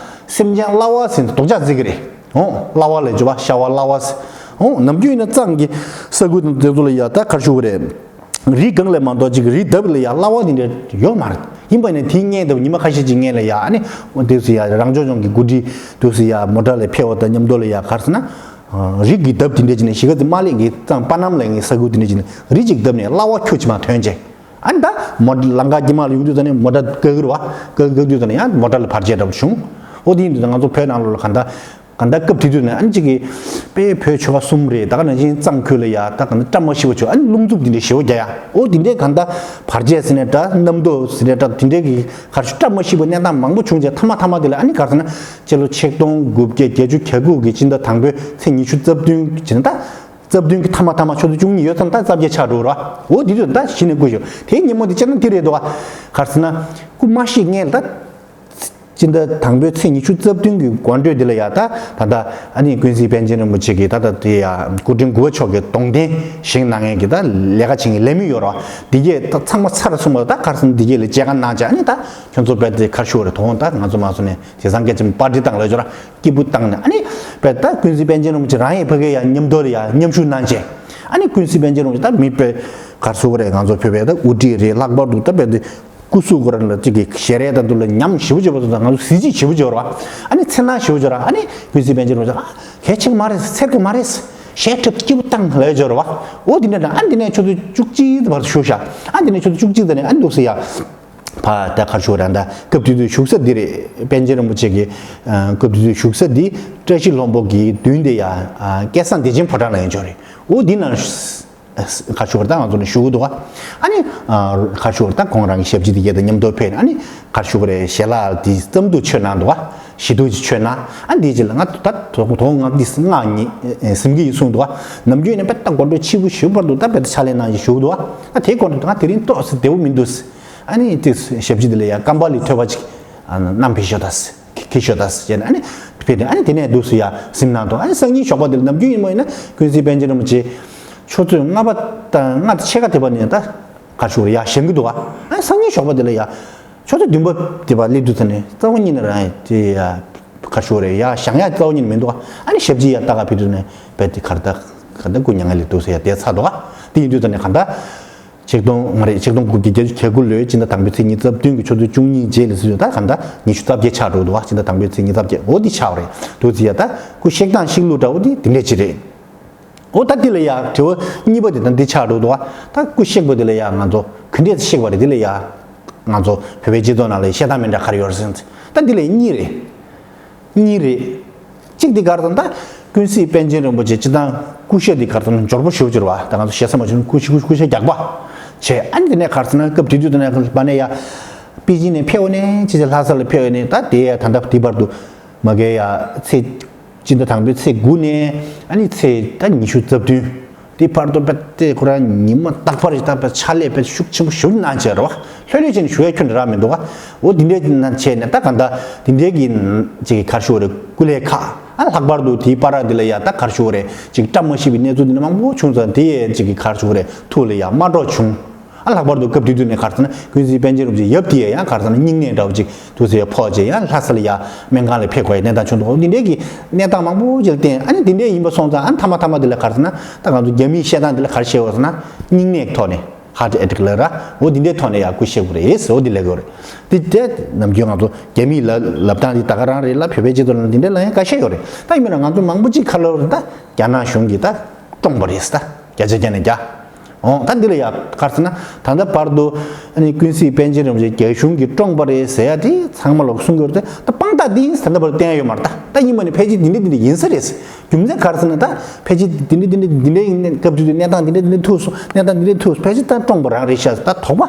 སེམས་ཅན་གླ་བ་ཟེར་ནས་སྡུག་ཅག་བརྩི་གི་རེད། ཨོ། གླ་བ་ལས་བྱུང་བ་ཤ་བ་གླ་བ་ཟེར། ཨོ། ནམ་རྒྱུན་ཡིན་ན་གཙང་གི་ས་ཁུལ་དེ་ཚོ་ལ་ཡ་ད་ག་རེ་ཞུ་གི་རེད། རི་སྒང་ལས་མ་གཏོགས་ཅིག་རི་འདབས་ལ་ཡ་གླ་བ་དེ་འདྲ་ཡོད་མ་རེད། ཡིན་པ་ནས་དེའི་སྔོན་དུ་ཉི་མ་ཁ་ཤས་ཅིག་སྔོན་ལ་ཡ་ཨ་ནི་དུས་སུ་ཡ་རང་སྐྱོང་ལྗོངས་ཀྱི་འགོ་ཁྲིད་དུས་སུ་ཡ་མོ་ཊ་ལ་ཕེབས་པ་དང་མཉམ་དུ་ལ་ཡ་ག་རེ་ཟེར་ན། རིགས་ཀྱི་འདབས་དེ་འདྲ་ཅིག་ནས་གཞིས་ཀ་རྩེ་དམར་ལེབ་ཀྱི་གཙང་པ་ནམ་ལེབ་ཀྱི་ས་ཁུལ་དེ་འདྲ་ཅིག་ནས་རི་གཅིག་འདབས་ནས་གླ་བ་ཁྱུ་གཅིག་མ་ཐོན་བྱས། ཨ་ནི་ད་མོ་ལམ་ཁ་དཀྱིལ་མ་ལ་ཡོང་དུས་ཙམ་ནས་མོ་ཊ་བཀག་གི་རེད་བ། བཀག་བཀག་དུས་ཙམ་ནས་ཡང་མོ་ཊ་ལ་བར་ཆད་འདྲ་པོ་བྱུང་། འོ་དེ་འདྲ་ཡིན་དུས་ང་ཚོ་བོད་ནང་ལོགས་ལ་གང་ལྟར་གང་ལྟར་སྐབས་དེ་དུས་ནས་ཨ་ནི་གཅིག་གི་དཔེ་བོད་ཆོལ་ཁ་གསུམ་རེད། ད་ག་ནང་བཞིན་གཙང་ཁུལ་ལ་ཡ་ད་གང་ལྟར་བཀྲ་མ་ཤིས་པ་བྱུང་། ཨ་ནི་རླུང་འཚུབ་དེ་འདྲ་ཞེ་པོ་རྒྱག་ཡ། འོ་དེ་འདྲས་གང་ལྟར་བར་ཆད་ཟེར་ནས་འདྲ་གནམ་རྡོ་ཟེར་ནས་འདྲ་དེ་འདྲས་ཀྱི་ག་རེ་ཞུ་བཀྲ་མ་ཤིས་པ་གནས་སྟངས་མང་པོ་བྱུང་རྗེས་མཐའ་མ་མཐའ་མ་དེ་ལ་ཨ་ནི་ག་རེ་ཟེར་ན། སྤྱི་ལོ་ཆིག་སྟོང་དགུ་བརྒྱ་བརྒྱད་ཅུ་གྱ་དགུ་གི་སྤྱི་ཟླ་དང་པོའི་ཚེས་ཉི་ཤུ་རྩ་བདུན་གྱི་ད། རྩ་བདུན་གྱི་མཐའ་མ་མཐའ་མ་ཆུ་ཚོད་བཅུ་གཉིས་ཡོལ་ཙམ་ད་རྩ་བརྒྱད་ཆགས་འགྲོ་ར། འོ་དེ་དུས་ད་གཞི་ནས་སྐུ་ཞབས་དེའི་ཉིན་མོ་དེ་སྤྱིར་ན་དེ་རེད་འདུག་ག་ག་རེ་ཟེར་ན། སྐུ་མ་གཤེགས་སྔོན་ལ་ད། སྤྱི་ཟླ་དང་པོའི་ཚེས་ཉི་ཤུ་རྩ་བདུན་གྱི་དགོང་དྲོ་དེ་ལ་ཡ་ད་ད་ལྟ་ཨ་ནི་ཀུན་གཟིགས་པཎ་ཆེན་རིན་པོ་ཆེ་གི་ད་ལྟ་དེ་ཡ་སྐུ་ཕྲེང་དགུ་པ་མཆོག་གི་གདོང་རྟེན་བཞེངས་གནང་མཁན་གྱི་ད་ལས་ཀ་བྱེད་མཁན་ལས་མི་ཡོད་ར། དེ་གས་ད་ཚང་མ་ཚར་སོང་བ། ད་ག་རེ་ཟེར་ན་དེ་གས་ལ་མཇལ་ཁ་གནང་བྱས། ཨ་ནི་ད་ཁྱོད་ཚོ་བས་དེ་ག་རེ་ཞུ་དགོས་རེད། དོ་དགོང་ད་ང་ཚོ་མ་སོང་ནས་དེང་སང་སྐད་ཆ་པར་ཊི་བཏང་ལ་ཡོད་ར། སྐྱིད་པོ་བཏང་ནས་ཨ་ནི་བས་ད་ཀུན་གཟིགས་པཎ་ཆེན་རིན་པོ་ཆེ་རང་ཡང་ཕ་གིར་ཡ་མཉམ་དུ་ལ་ཡ་མཉམ་ཞུགས་གནང་བྱས། ཨ་ནི་ཀུན་གཟིགས་པཎ་ཆེན་རིན་པོ་ཆེ་ད་མི་དཔེ་ག་རེ་ཟེར་དགོས་རེད། ང་ཚོ་བོད་པའི་ད་དབུ་ཁྲིད་རེད། ལྷག་པར་དུ་ད་བས་དེ་སྐུ་གཟུགས་ཁོ་རང་ལ་གཅིག་གི་ཞལ་རས་དང་དུ་ལ་ཉམས་ཞེ་པོ་བྱེད་པ་དང་། ང་ཚོ་གཟི་བརྗིད་ཞེ་པོ་བྱེད་པ་རེད་བ། ཨ་ནི་མཚན་སྣང་ཞེ་པོ་བྱེད་པ་རེད། ཨ་ནི་ཀུན་གཟིགས་པཎ་ཆེན་རིན་པོ་ཆེ་ཨ་གལ་ཆེ་གི་མ་རེད། འཚེར་གི་མ་རེད། ཞལ་ཁྲིད་སྐྱིད་པོ་བཏང་ལ་ཡ་བྱེད་པ་རེད་བ། འོ་དེ་འདྲ་དང་ཨ་ནི་དེ་ནས་ཆུ་ཚོད་བཅུ་གཅིག་བར་དུ་བཞུགས་ཤག་ཨ་ནི་དེ་ནས་ཆུ་ཚོད་བཅུ་གཅིག་དེ་ནས་ཨ་ནི་འདུག་སེ་ཡ། ཕ་ད་ག་རེ་ཞུ་དགོས་རེད། ད་སྐབས་དེ་དུས་བཞུགས་ས་འདི་རེད། པཎ་ཆེན་རིན་པོ་ཆེ་གི་ཨ་སྐབས་དེ་དུས་བཞུགས་ས་འདི་བཀྲ་ཤིས་ལྷུན་པོ་གི་མདུན་དེ་ཡ། ཨ་སྐལ་བཟང་བདེ་ཆེན་ཕོ་བྲང་ལ་ཡིན་ཆོག་རེད། འོ་འདི་ན་ག་རེ་ཞུ་དགོས་རེད། ད་ང་ཚོ་ནས་བཞུགས་འདུག་ག་ཨ་ནི་ཨ་ག་རེ་ཞུ་དགོས་རེད། ད་ཁོང་རང་གི་ཞབས་ཕྱི་དེ་གས་དང་མཉམ་དུ་ཕེབས་ནས་ཨ་ནི་ག་རེ་ཞུ་དགོས་རེད། ཞལ་ལག་དེ་ཙམ་དུ་མཆོད་གནང་འདུག་ག་ཞི་དུལ་གྱིས་མཆོད་གནང་། ཨ་འདི་རྗེས་ལ་ང་ད་དོ་དོ་ང་འདི་སྔགས་ཉིད་ཟིན་གྱི་ཡིན་གསུངས་འདུག་ག་ནམ་རྒྱུན་ནས་དཔེ་ད་དགོང་དྲོ་ཕྱི་པོ་ཞོགས་པ་བར་དུ་ད་དཔེ་ད་ཕྱག་ལས་གནང་བཞིན་བཞུགས་འདུག་ག་ཨ་དེའི་སྐོར་ནས་ད་ང་དེ་རིང་ཏོག་ཙམ་བདེ་པོ་མི་འདུག་ཨ་ནི་དེ་ཞབས་ཕྱི་དེ་ལ་ཡ་ཀམ་པ་ལི་ཐོད་པ་ཅིག་ཨ་བསྣམས་ཕེབས་ཤོག་ད་ཟེར། ཁྱེར་ཤོག་ད་ཟེར་བྱས་ནས་ཨ་ནི་ཕེབས་ཏེ་ཨ་ནི་དེ་ནས་འདུག་སེ་ཡ་གཟིམ་གནང་འདུག་ཨ་ནི་སང་ཉིན་ཞོགས་པ་དེ་ལ་ནམ་རྒྱུན་ཡིན་མོ་ཡིན་ན་ཀུན་གཟིགས་པཎ་ཆེན་རིན་པོ་ཆེ་ཆུ་ཚོད་ལྔ་པ་དང་ལྔ་དང་ཕྱེད་ཀ་དེ་བར་ནས་ད་ག་རེ་ཞུ་དགོས་རེད། ཡ་བཞེངས་ཀྱི་འདུག་ག་ཨ་ནི་སང་ཉིན་ཞོགས་པ་དེ་ལ་ཡ་ཆུ་ཚོད་བདུན་པ་དེ་བར་སླེབས་དུས་ཙམ་ནས་རྩ་བ་ཉིད་ནས་རང་དེ་ཡ་ག་རེ་ཞུ་དགོས་རེད། ཡ་བཞེངས་ཡ་རྩ་བ་ཉིད་ནས་མི་འདུག་ག་ཨ་ནི་ཞབས་ཕྱི་ཡ་ལྟ་ག་ཕེབས་དུས་ནས་བས་དེ་གར་ད་གར་ད་སྐུ་མྱ་ངན་ལས་འདུག་སེ་ཡ་བསྡད་ཚར་འདུག་ག་དེ་ཡིན་དུས་ཙམ་ནས་གང་ལྟར། ཆིག་སྟོང་མ་རེད། ཆིག་སྟོང་དགུ་བརྒྱ་བརྒྱད་ཅུ་གྱ་དགུ་ལོའི་སྤྱི་ཟླ་དང་པོའི་ཚེས་ཉི་ཤུ་རྩ་བདུན་གྱི་ཆུ་ཚོད་བཅུ་གཉིས་རྗེས་ལ་ཟེར་དུས་ད་གང་ལྟར་ཉི་ཤུ་རྩ་བརྒྱད་ཆགས་འགྲོ་འདུག་ག་སྤྱི་ཟླ་དང་པོའི་ཚེས་ཉི་ཤུ་རྩ་བརྒྱད། འོ་འདི་ཆགས་པ་རེད། འདུག་སེ་ཡ་ད་སྐུ་གཤེགས་སྟངས་གཤེགས་ལུགས་འདྲ་བོ་འདི་འདི་འདྲས་ཅིག་རེད། འོ་ད་འདི་ལ་ཡ་དྲི་བ་གཉིས་པ་དེ་ད་འདི་ཆགས་འགྲོ་འདུག་ག་ད་སྐུ་གཤེགས་པ་འདི་ལ་ཡ་ང་ཚོ་ག་འདྲས་གཤེགས་པ་རེད། འདི་ལ་ཡ་ང་ཚོ་བོད་པའི་སྤྱི་ཚོགས་ནང་ལ་བཤད་སྟངས་མི་འདྲ་ག་རེ་ཡོད་རེད་ཟེར་ན། ད་འདི་ལ་ཡ་གཉིས་རེད། གཉིས་རེད། གཅིག་འདི་ག་རེ་ཟེར་ན་ད་ཀུན་གཟིགས་པཎ་ཆེན་རིན་པོ་ཆེ་སྤྱིར་བཏང་སྐུ་ཞབས་འདི་ག་རེ་ཟེར་ན་འབྱོར་པོ་ཞེ་པོ་ཅིག་རེད་བ། ད་ང་ཚོ་ཞེ་ས་མ་བྱུང་སྐུ་ཞབས་སྐུ་ཞབས་རྒྱགས་པ་བྱས། ཨ་ནི་དེ་ནས་ག་རེ་ཟེར་ན་སྐབས་དེ་དུས་དེ་ནས་མ་ནས་ཡ་པེ་ཅིན་ནས་ཕེབས་ནས་ཅི་ཅི་ལྷ་ས་ལ་ཕེབས་ནས་ད་དེ་ཡ་ད་ལྟ་དེ་བར་དུ་མ་གི་ཡ་ཚེས་སྤྱི་ཟླ་དང་པོའི་ཚེས་དགུ་ནས་ཨ་ནི་ཚེས་ད་ཉི་ཤུ་རྩ་བདུན། དེ་བར་དུ་དཔེ་དེ་ཁོ་རང་ཉི་མ་རྟག་པར་ཞིག་ད་དཔེ་ཕྱག་ལས་དཔེ་ཤུགས་ཆེན་པོ་ཞེ་པོ་གནང་བྱས་རེད་བ། ལྷོད་ལྷོད་བྱས་ནས་བཞུགས་ཡ་ཁྱོན་ནས་རག་མི་འདུག་ག་འོ་དེ་འདྲས་ན་བྱས་ནས་ད་གང་ལྟར་དེ་འདྲས་ཀྱི་ཅིག་གི་ག་རེ་ཞུ་དགོས་རེད། སྐུ་ལས་ཁག་ཨ་ལྷག་པར་དུ་དེའི་བར་དེ་ལ་ཡ་ད་ག་རེ་ཞུ་དགོས་རེད། ཅིག་བཀྲ་མ་ཤིས་པའི་གནས་ཚུལ་དེ་འདྲ་མང་པོ་བྱུང་ཙང་དེ་ཡས་ཅིག་གི་ག་རེ་ཞུ་དགོས་རེད། ཐུགས་ལ་ཡ་མ་སྤྲོ་བྱུང་། ཨ་ལྷག་པར་དུ་སྐབས་དེ་དུས་ནས་ག་རེ་ཟེར་ན་ཀུན་གཟིགས་པཎ་ཆེན་རིན་པོ་ཆེ་ཡབ་དེ་ཡ་ཡང་ག་རེ་ཟེར་ན་སྙིང་ནད་འདྲ་བོ་ཅིག་དུས་ཚོད་ཕོག་རྗེས་ཡང་ལྷ་ས་ལ་ཡ་སྨན་ཁང་ལ་ཕེབས་དགོས་ཡ་གནས་སྟངས་བྱུང་འདུག་འོ་འདི་འདྲའི་གི་གནས་སྟངས་མང་པོ་ཅིག་ལ་བརྟེན་ཨ་ནི་འདི་འདྲའི་ཡིན་པ་སོང་ཙང་ཨ་ནི་མཐའ་མ་མཐའ་མ་འདི་ལ་ག་རེ་ཟེར་ན་ད་ང་ཚོ་རྒྱ་མིས་བཤད་སྟངས་འདི་ལ་ག་རེ་བཤད་དགོས་ཟེར་ན་སྙིང་ནད་ཐོག་ནས་ཧར་ཊི་ཨེ་ཊེག་ལབ་ར། འོ་འདི་འདྲའི་ཐོག་ནས་ཡ་སྐུ་གཤེགས་པ་རེད་ཟེར། འོ་འདི་ལབ་དགོས་རེད། འདི་དེ་ནམ་རྒྱུན་ང་ཚོ་རྒྱ་མིས་ལབ་ལབ་སྟངས་འདི་ད་ག་རང་རེད་ལ་བོད་པའི་སྤྱི་ཚོགས་ནང་འདི་འདྲའི་ལབ་ཡ་ཁ་ཤས་ཡོད་རེད། ད་ཡིན་ན་ང་ཚོ་མང་པོ་ཅིག་ཁ་ལོ་རེད། ད་རྒྱ་ནག་གཞུང་གིས་ད་བཀྲོངས་པ་རེད་ཟེར། ད་བརྒྱ་ཆ་བརྒྱ་ནས་བརྒྱ། འོང་ད་འདི་ལ་ཡ་ག་རེ་ཟེར་ན་ད་ལྟ་བར་དུ་ཨ་ནི་ཀུན་གཟིགས་པཎ་ཆེན་རིན་པོ་ཆེ་རྒྱ་གཞུང་གིས་བཀྲོངས་པ་རེད་ཟེར་ཡ་དེ་ཚང་མ་ལོག་གསུང་གི་ཡོད་རེད། ད་དཔང་རྟགས་འདི་ཡིན་ཟེར་ད་ལྟ་བར་བསྟན་ཡ་ཡོད་མ་རེད། ད་ད་ཡིན་པ་ནི་ཕལ་ཆེར་འདི་འདྲ་འདི་འདྲ་ཡིན་ས་རེད་ཟེར། རྒྱུ་མཚན་ག་རེ་ཟེར་ན་ད་ཕལ་ཆེར་འདི་འདྲ་འདི་འདྲ་འདི་འདྲ་ཡིན་ནས་སྐབས་དེ་དུས་གནས་སྟངས་འདི་འདྲ་འདི་འདྲ་ཐུག་སོང་། གནས་སྟངས་འདི་འདྲ་ཐུག་སོང་། ཕལ་ཆེར་ད་བཀྲོངས་པ་རང་རེད་ཤག་ད་དོགས་པ་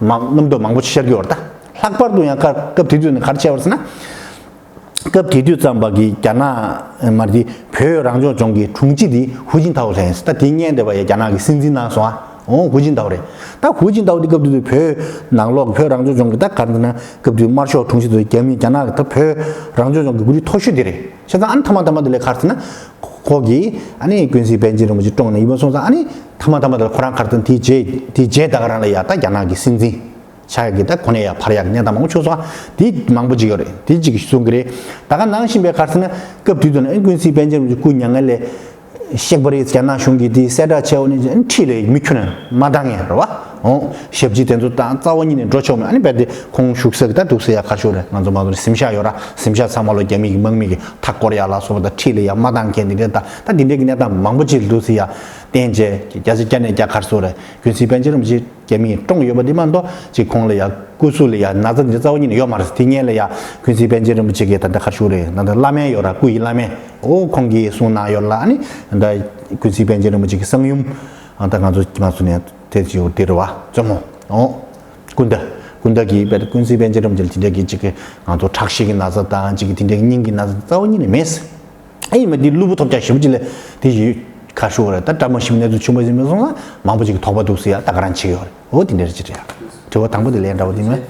མང་རྣམ་རྟོག་མང་པོ་ཤར་གྱི་ཡོད་རེད། ད་ལྷག་པར་དུ་ཡང་སྐབས་དེ་དུས་ནས་ག་རེ་བྱས་པ་རེད་ཟེར་ན། སྐབས་དེ་དུས་ཙམ་པ་གི་རྒྱ་ནག་མ་རེད། བོད་རང་སྐྱོང་ལྗོངས་ཀྱི་དྲུང་ཆེ་དེ་ཧུའུ་ཅིན་ཐའོ་ལྷན་ད་དེ་བརྙན་དེ་བ་ཡ་རྒྱ་ནག་གི་སྲིད་འཛིན་གནང་སོང་ཨ། འོ་ཧུའུ་ཅིན་ཐའོ་རེད། ད་ཧུའུ་ཅིན་ཐའོ་དེ་སྐབས་དེ་དུས་བོད་ནང་ལོགས་བོད་རང་སྐྱོང་ལྗོངས་ཀྱི་ད་ག་རེ་ཟེར་ན་སྐབས་དེ་དམར་ཤོག་དྲུང་ཆེ་དེ་རྒྱ་མི་རྒྱ་ནག་གི་ད་བོད་རང་སྐྱོང་ལྗོངས་ཀྱི་འགོ་ཁྲིད་མཐོ་ཤོས་དེ་རེད། བྱས་ཙང་ཨ་ནི་མཐའ་མ་མཐའ་མ་དེ་ལས་ག་རེ་ཟེར་ན་ཁོ་གིས་ཨ་ནི་ཀུན་གཟིགས་པཎ་ཆེན་རིན་པོ་ཆེ་བཀྲོངས་ནས་ཡིན་པ་སོང་ཙང་ཨ་ནི་མཐའ་མ་མཐའ་མ་དེ་ལ་ཁོ་རང་ག་རེ་ཟེར་ན་དེའི་རྗེས་དེའི་རྗེས་ད་ག་རང་ལ་ཡ་ད་རྒྱ་ནག་གི་སྲིད་འཛིན། ཆགས་ཀྱི་ད་གོ་གནས་ཡ་འཕར་ཡག་གི་གནས་སྟངས་མང་པོ་བྱུང་སོང་། དེ་མང་པོ་ཅིག་ཡོད་རེད། དེ་ཅིག་གསུང་གི་རེད། ད་ག་ནང་བཞིན་པའི་ག་རེ་ཟེར་ན་སྐབས་དུས་དུ་ན་ཀུན་གཟིགས་པཎ་ཆེན་རིན་པོ་ཆེ་སྐུ་མྱ་ངན་ལས་གཤེགས་པ་རེད། རྒྱ་ནག་གཞུང་གིས་དེ་གསལ་བསྒྲགས་བྱས་འོ་ནི་ཁྲིད་ལས་མི་ཁྱོན་ནས་མ་བཏང་ངེས་རེད་བ། འོ་ཞབས་ཕྱི་དེ་ཚོ་དང་རྩ་བ་ཉིད་ནས་འགྲོ་ཆོག་མེད། ཨ་ནི་རྦད་དེ་ཁོང་བཞུགས་ས་གི་ད་འདུག་སེ་ཡ་ག་རེ་ཞུ་རེད། ང་ཚོ་མ་གཏོགས་གཟིམ་ཤག་ཡོད་ར། གཟིམ་ཤག་ཚང་མ་ལོ་རྒྱ་མི་གི་དམག་མི་གི་མཐའ་བསྐོར་ཡ་ལ་སོགས་པ་དང་ཁྲིད་ལས་ཡ་མ་བཏང་མཁན་དེ་འདྲ་ད་ད་དེ་འདྲའི་གི་གནས་སྟངས་མང་པོ་ཅིག་འདུག་སེ་ཡ་བསྟན་བྱས་བརྒྱ་ཆ་བརྒྱ་ནས་བརྒྱ་ག་རེ་ཞུ་རེད། ཀུན་གཟིགས་པཎ་ཆེན་རིན་པོ་ཆེ་རྒྱ་མིས་བཀྲོངས་ཡོད་པ་དེ་མ་གཏོགས་ཅིག་ཁོང་ལ་ཡ་སྐུ་གཟུགས་ལ་ཡ་ན་ཚ་འདི་རྩ་བ་ཉིད་ནས་ཡོད་མ་རེད། དེ་སྔོན་ལ་ཡ་ཀུན་གཟིགས་པཎ་ཆེན་རིན་པོ་ཆེ་གིས་ད་ལྟ་ག་རེ་ཞུ་རེད། ད་ལྟ་བླ་སྨན་ཡོད་ར། སྐུ་ཡི་བླ་སྨན། འོ་ཁོང་གིས་གསུངས་གནང་ཡོད་ལ། ཨ་ནི་ད་ཀུན་གཟིགས་པཎ་ཆེན་རིན་པོ་ཆེ་གི་གསང་ཡུམ་ཨ་ད་ང་ཚོ་མ་སུ་ནས་དེ་ཅིག་ཡོད་དེ་རེད་བ། བཙུན་མོ། འོ་ཀུན་ད་ཀུན་ད་གིས་བས་ཀུན་གཟིགས་པཎ་ཆེན་རིན་པོ་ཆེ་ལ་དེ་འདྲ་གི་ཅིག་གི་ང་ཚོ་ཁྲག་ཤེད་ཀྱི་ན་ཚ་དང་ཅིག་གི་དེ་འདྲ་གི་སྙིང་གི་ན་ཚ་རྩ་བ་ཉིད་ནས་མེད། ཨེ་ཡིན་མ་འདི་གློ་བུར་ཐོལ་རྒྱག་ཞེ་པོ་ཅིག་ལས་དེ་ཡི་ཁ་ཤོར་བ་རེད། ད་བཀྲ་མ་ཤིས་པའི་གནས་ཚུལ་བྱུང་བ་ཡིན་པ་སོང་ཙང་མང་པོ་ཅིག་གི་དོགས་པ་འདུག་སེ་ཡ་ད་ག་རང་བྱེད་ཀྱི་ཡོད་རེད། འོ་དེ་འདྲ་ཅིག་རེད། དྲི་བ་དང་པོ་དེ་ལན་འདྲ་བོ་དེ་མེད།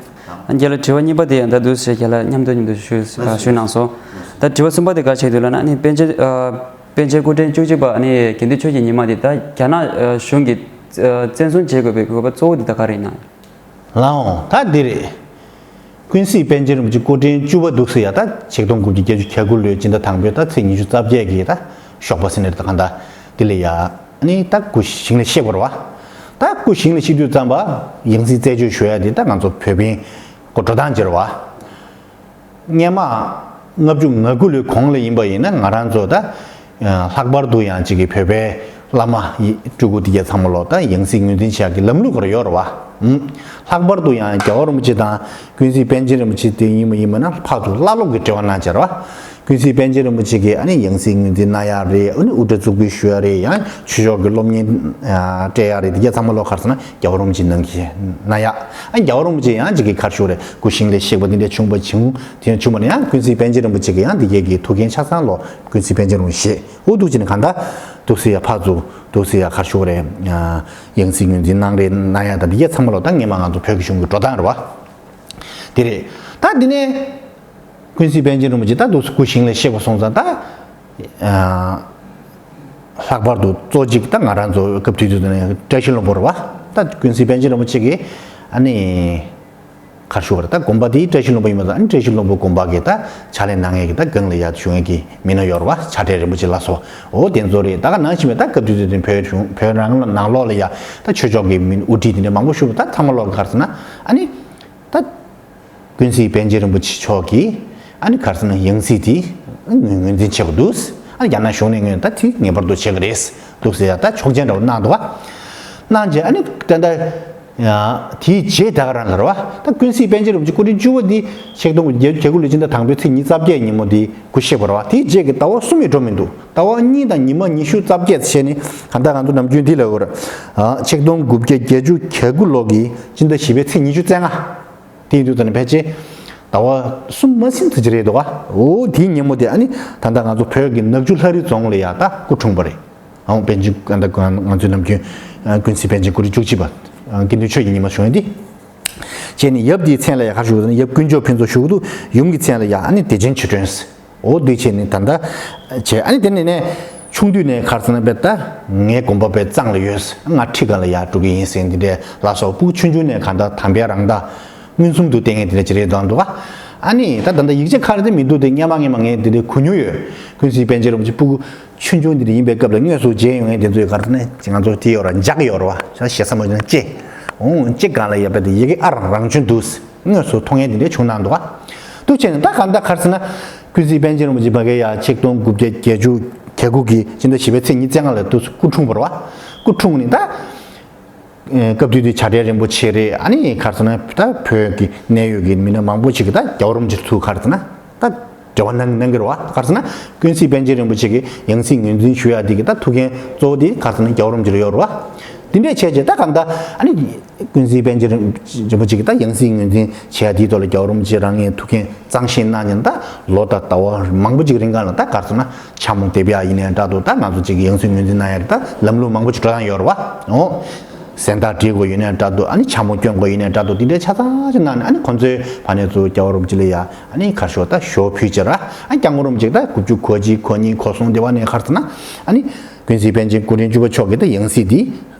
ཨ་རྒན་ལགས་དྲི་བ་གཉིས་པ་དེ་ཡང་ད་འདུག་སེ་རྒན་ལགས་མཉམ་དུ་མཉམ་དུ་ཞུས་ཞུས་གནང་སོང་། ད་དྲི་བ་གསུམ་པ་དེ་ག་བྱེད་འདུག་ལབ་ན་ཨ་ནི་པཎ་ཆེན་པཎ་ཆེན་སྐུ་ཕྲེང་བཅུ་གཅིག་པ་ཨ་ནི་དགེ་འདུན་ཆོས་ཀྱི་ཉི་མ་དེ་ད་རྒྱ་ནག་གཞུང་གིས་བཙན་བཟུང་བྱེད་དགོས་པའི་དགོས་པ་གཙོ་བོ་དེ་ད་ག་རེ་ཡིན་ན། ལའོ་ད་འདི་རེད། ཀུན་གཟིགས་པཎ་ཆེན་རིན་པོ་ཆེ་སྐུ་ཕྲེང་བཅུ་པ་འདུག་སེ་ཡ་ད་ཆིག་སྟོང་དགུ་བརྒྱ་བརྒྱད་ཅུ་གྱ་དགུ་ལོའི་སྤྱི་ཟླ་དང་པོའི་ད་ཚེས་ཉི་ཤུ་རྩ་བརྒྱད་ཀྱི་ད་ཞོགས་པ་ཟེར་ནས་ད་གང་ད་འདི་ལ་ཡ་ཨ་ནི་ད་སྐུ་ཞིང་ལས་གཤེགས་པ་རེད་བ། ད་སྐུ་ཞིང་ལས་གཤེགས་དུས་ཙམ་པ་ཡང་སྲིད་རྩད་གཅོད་ཞུ་ཡ་དེ་ད་ང་ཚོ་བོད་པའི་སྐོར་འགྲོ་སྟངས་ཅིག་རེད་བ། སྔོན་མ་ལྔ་བཅུ་ང་དགུ་ལོའི་གོང་ལ་ཡིན་པ་ཡིན་ན་ང་རང་ཚོ་ད་ལྷག་པར་དུ་ཡང་གཅིག་གི་བོད་པའི་བླ་མ་ཡི་སྤྲུལ་སྐུ་དེ་གྱད་ཚང་མ་ལོ་ད་ཡང་སྲིད་ངོས་འཛིན་བྱེད་ཡག་གི་ལམ་ལུགས་སྐོར་ཡོད་རེད་བ། ཨུམ། ལྷག་པར་དུ་ཡང་རྒྱལ་བ་རིན་པོ་ཆེ་དང་ཀུན་གཟིགས་པཎ་ཆེན་རིན་པོ་ཆེ་དེ་ཡིན་མ་ཡིན་མིན་ན་ཕར་ཚུར་བླ་སློབ་ཀྱི་འབྲེལ་བ་གནང་བྱས་རེད་བ། ཀུན་གཟིགས་པཎ་ཆེན་རིན་པོ་ཆེ་གིས་ཨ་ནི་ཡང་སྲིད་ངོས་འཛིན་གནང་ཡག་རེད། ཨ་ནི་དབུ་སྐྲ་བཙུགས་འབུལ་ཞུ་ཡག་རེད། ཡང་ཆོས་ཕྱོགས་ཀྱི་སློབ་གཉེར་སྤྲད་ཡག་རེད། དེ་གྱད་ཚང་མ་ལོ་ག་རེ་ཟེར་ན་རྒྱལ་བ་རིན་པོ་ཆེ་གནང་གི་གནང་ཡག་ཨ་རྒྱལ་བ་རིན་པོ་ཆེ་ཡང་གཅིག་གི་ག་རེ་ཞུ་རེད། སྐུ་ཞིང་ལས་གཤེགས་པ་དེ་འདྲ་བྱུང་བ་བྱུང་དེ་བྱུང་བ་ནི་ཡང་ཀུན་གཟིགས་པཎ་ཆེན་རིན་པོ་ཆེ་གི་ཡང་དེ་གྱད་ཀྱི་ཐུགས་འགན་ཆ་ཚང་ལོ་ཀུན་གཟིགས་པཎ་ཆེན་རིན་པོ་ཆེ་འོ་འདུག་བྱས་ནས་གང་ལྟར་འདུག་སེ་ཡ་ཕར་ཚུར་འདུག་སེ་ཡ་ག་རེ་ཞུ་རེད། ཡང་སྲིད་ངོས་འཛིན་གནང་རེད་གནང་ཡག་ད་དེ་གྱད་ཚང་མ་ལོ་ད་སྔོན་མ་ང་ཚོ་བོད་ཀྱི་གཞུང་གི་འགྲོ་སྟངས་རེད་བ། དེ་རེད། ད་འདི་ནས་ཀུན་གཟིགས་པཎ་ཆེན་རིན་པོ་ཆེ་ད་འདུག་སེ་སྐུ་ཞིང་ལས་གཤེགས་པ་སོང་ཙང་ད། ལྷག་པར་དུ་གཙོ་གཅིག་ད་ང་རང་ཚོ་སྐབས་དེ་དུས་དེ་ནས་བཀྲ་ཤིས་ལྷུན་པོ་རེད་བ། ད་ཀུན་གཟིགས་པཎ་ཆེན་རིན་པོ་ཆེ་གིས་ཨ་ནི་ག་རེ་ཞུ་བ་རེད། ད་དགོན་པ་དེའི་བཀྲ་ཤིས་ལྷུན་པོ་ཡིན་པ་ཙང་ཨ་ནི་བཀྲ་ཤིས་ལྷུན་པོ་དགོན་པ་གི་ད་ཕྱག་ལས་གནང་མཁན་གྱི་ད་སྒང་ལ་ཡ་བཞུགས་མཁན་གྱི་མི་སྣ་ཡོད་རེད་བ། ཕྱག་སྦྲེལ་རིན་པོ་ཆེ་ལ་སོགས་འོ་དེ་ཚོ་རེད། ད་ག་ནང་བཞིན་པའི་ད་སྐབས་དེ་དུས་དེ་བོད་གཞུང་བོད་རང་ལ་ནང་ལོགས་ལ་ཡ་ད་ཆོས་ཕྱོགས་ཀྱི་མི་དབུ་ཁྲིད་དེ་འདྲ་མང་པོ་བཞུགས་པ་ད་ཚང་མ་ལོ་ག་རེ་ཟེར་ན་ཨ་ནི་ད། ཀུན་གཟིགས་པཎ་ཆེན་རིན་པོ་ཆེ་མཆོག་གིས་ཨ་ནི་ག་རེ་ཟེར་ན་ཡང་སྲིད་དེ་ངོས་ངོས་འཛིན་བྱེད་དགོས་འདུག་ཨ་ནི་རྒྱ་ནག་གཞུང་ནས་ངོས་ད་དེ་ངེས་པར་དུ་བྱེད་དགོས་རེད་འདུག་ཟེར་ཡ་ད་ཆོག་མཆན་འདྲ་བོ་གནང་འདུག་ག་གནང་རྗེས་ཨ་ནི་ད་ལྟ་དེའི་རྗེས་ད་ག་རང་ལ་རེད་བ། ད་ཀུན་གཟིགས་པཎ་ཆེན་རིན་པོ་ཆེ་སྐུ་ཕྲེང་བཅུ་པ་འདི་ཆིག་སྟོང་དགུ་བརྒྱ་གྱ་དགུ་ལོའི་ཕྱི་ཟླ་དང་པོའི་ཚེས་ཉི་ཤུ་རྩ་བརྒྱད་ཉིན་མོ་འདི་སྐུ་གཤེགས་པ་རེད་བ། དེའི་རྗེས་ཀྱི་ཟླ་བ་གསུམ་ཡང་འགྲོ་མི་འདུག་ཟླ་བ་གཉིས་དང་ཉི་མ་ཉི་ཤུ་རྩ་བརྒྱད་བྱས་ནས་གང་ལྟར་ང་ཚོ་ནམ་རྒྱུན་འདི་ལ་ཡོད་རེད། ཆིག་སྟོང་དགུ་བརྒྱ་བརྒྱད་ཅུ་གྱ་དགུ་ལོ་གི་ཕྱི་ཟླ་བཞི་པའི་ཚེས་ཉི་ཤུ་རྩ་ལྔ། དེ་ཡིན་དུས་ད་ནི་ཕལ་ཆེར་ཟླ་བ་གསུམ་མ་ཟིན་ཙམ་ཅིག་རེད་འདུག་ག་འོ་དེའི་ཉིན་མོ་དེ་ཨ་ནི་ད་ལྟ་ང་ཚོ་བོད་ཀྱི་ནག་ཆུ་ལྷ་རི་རྫོང་ལ་ཡ་ད་སྐུ་འཁྲུངས་པ་རེད། ཨང་པཎ་ཆེན་ད་ང་ཚོའི་ནམ་རྒྱུན་ཀུན་གཟིགས་པཎ་ཆེན་སྐུ་ཕྲེང་བཅུ་གཅིག་པ་དགེ་འདུན་ཆོས་ཀྱི་ཉི་མ་བྱུང་ཡ་འདི། བྱས་ནས་ཡབ་དེའི་མཚན་ལ་ཡ་ག་རེ་ཞུ་དགོས་ཟེར་ན་ཡབ་དཀོན་མཆོག་ཕུན་ཚོགས་ཞུ་གི་འདུག་ཡུམ་གྱི་མཚན་ལ་ཡ་ཨ་ནི་བདེ་ཆེན་ཆོས་སྒྲོན། འོ་འདི་བྱས་ནས་ད་ལྟ་བྱས་ཨ་ནི་དེ་ནས་ནས་ཆུང་དུས་ནས་ག་རེ་ཟེར་ན་བས་ད་ངའི་དགོན་པ་བས་གཙང་ལ་ཡོད། ང་ཁྲི་སྒང་ལ་ཡར་འགྲོ་གི་ཡིན་ཟེར་འདི་འདྲའི་ལ་སོགས་སྤུ་གུ་ཆུང་ཆུང་ནས་གང་ལྟར་དམ་པའི་རང་མདངས་མངོན་སུམ་དུ་བསྟན་མཁན་དེ་འདྲ་ཅིག་རེད་འདུག་ག་ཨ་ནི་ད་ད་ལྟ་ཡིག་ཆ་ཁ་རེ་དེ་མི་འདུག་སྟེ་སྔོན་མ་སྔོན་མ་ངས་འདི་འདྲའི་གོ་མྱོང་ཡོད། ཀུན་གཟིགས་པཎ་ཆེན་རིན་པོ་ཆེ་སྤུ་གུ་ཆུང་ཆུང་འདི་འདྲ་ཡིན་པའི་སྐབས་ལ་དངོས་སུ་མཇལ་ཡོང་མཁན་དེ་ཚོ་ཡོད་ག་རེ་ཟེར་ན་ང་ཚོ་དེ་ཡོད་ར་འཇག་ཡོད་ར་བ་ཞེ་ས་མ་བྱུང་ན་ལྕེ་འོང་ལྕེ་སྒང་ལ་ཡོད་པ་དེ་ཡི་གེ་ཨ་རང་རང་བྱོན་འདུག་དངོས་སུ་མཐོང་ཡས་འདི་འདྲའི་བྱུང་གནང་འདུག་ག་འདུག་བྱས་ནས་ད་གང་ལྟར་ག་རེ་ཟེར་ན་ཀུན་གཟིགས་པཎ་ཆེན་རིན་པོ་ཆེ་ཕ་གི་ཡ་ཆིག་སྟོང་དགུ་བརྒྱ་བརྒྱད་ཅུ་གྱ་དགུ་གི་སྤྱི་ཟླ་བཞི་པའི་ཚེས་ཉི་ཤུ་རྩ་ལྔ་ལ་འདུག་སེ་སྐུ་འཁྲུངས་པ་རེད་བ། སྐུ་འཁྲུངས་ནས་ད་སྐབས་དེ་དུས་བྱ་བྲལ་རིན་པོ་ཆེ་རེད། ཨ་ནི་ག་རེ་ཟེར་ན་ད་བོད་ཀྱི་གནད་ཡོད་ཀྱི་མི་སྣ་མང་པོ་ཞིག་གིས་ད་རྒྱལ་བ་རིན་པོ་ཆེ་ཚུར་ག་རེ་ཟེར་ན་ད་འབྲེལ་བ་གནང་གནང་གི་རེད་བ། ག་རེ་ཟེར་ན་ཀུན་གཟིགས་པཎ་ཆེན་རིན་པོ་ཆེ་གི་ཡང་སྲིད་ངོས་འཛིན་ཞུ་ཡ་དེ་གི་ད་ཐུགས་འགན་གཙོ་བོ་དེ་ག་རེ་ཟེར་ན་རྒྱལ་བ་རིན་པོ་ཆེ་ལ་ཡོད་རེད་བ། དེ་འདྲས་བྱས་རྗེས་ད་གང་ལྟར་ཨ་ནི་ཀུན་གཟིགས་པཎ་ཆེན་རིན་པོ་ཆེ་གི་ད་ཡང་སྲིད་ངོས་འཛིན་བྱས་དེའི་ཐོག་ལ་རྒྱལ་བ་རིན་པོ་ཆེ་རང་ངས་ཐུགས་འགན་གཙང་བཞེས་གནང་ནས་ད་ལོ་དང་ཟླ་བ་མང་པོ་ཅིག་རིང་ག་ལ་ད་ག་རེ་ཟེར་ན་ཕྱག་མོ་འདེབས་ཡ་ཡིན་ནའི་འདྲ་འདུག་ད་ང་ཚོ་ཅིག་ཡང་སྲིད་ངོས་འཛིན་གནང་ཡ་ད་ལམ་ལུགས་མང་པོ་ཅིག་འགྲོ་ཡ་ཡོད་རེད་བ། ཨོ། གཟེངས་རྟགས་སྒྲིལ་དགོས་ཡོད་ནའི་འདྲ་འདུག་ཨ་ནི་ཕྱག་མོ་སྐྱོན་དགོས་ཡོད་ནའི་འདྲ་འདུག་དེ་འདྲའི་ཆ་ཚང་ཅིག་གནང་ནས་ཨ་ནི་ཁོང་ཚོའི་ཕ་ནས་ཚུར་རྒྱལ་བ་རིན་པོ་ཆེ་ལ་ཡ་ཨ་ནི་ག་རེ་ཞུ་ད་ཞོ་ཕུལ་བྱས་ར་ཨ་སྐྱབས་མགོན་རིན་པོ་ཆེ་ད་དགུ་བཅུ་གོ་གཅིག་གོ་གཉིས་གོ་གསུམ་དེ་བ་ནས་ག་རེ་ཟེར་ན་ཨ་ནི་ཀུན་གཟིགས་པཎ་ཆེན་སྐུ་ཕྲེང་བཅུ་པ་མཆོག་གི་ད་ཡང་སྲིད་དེ།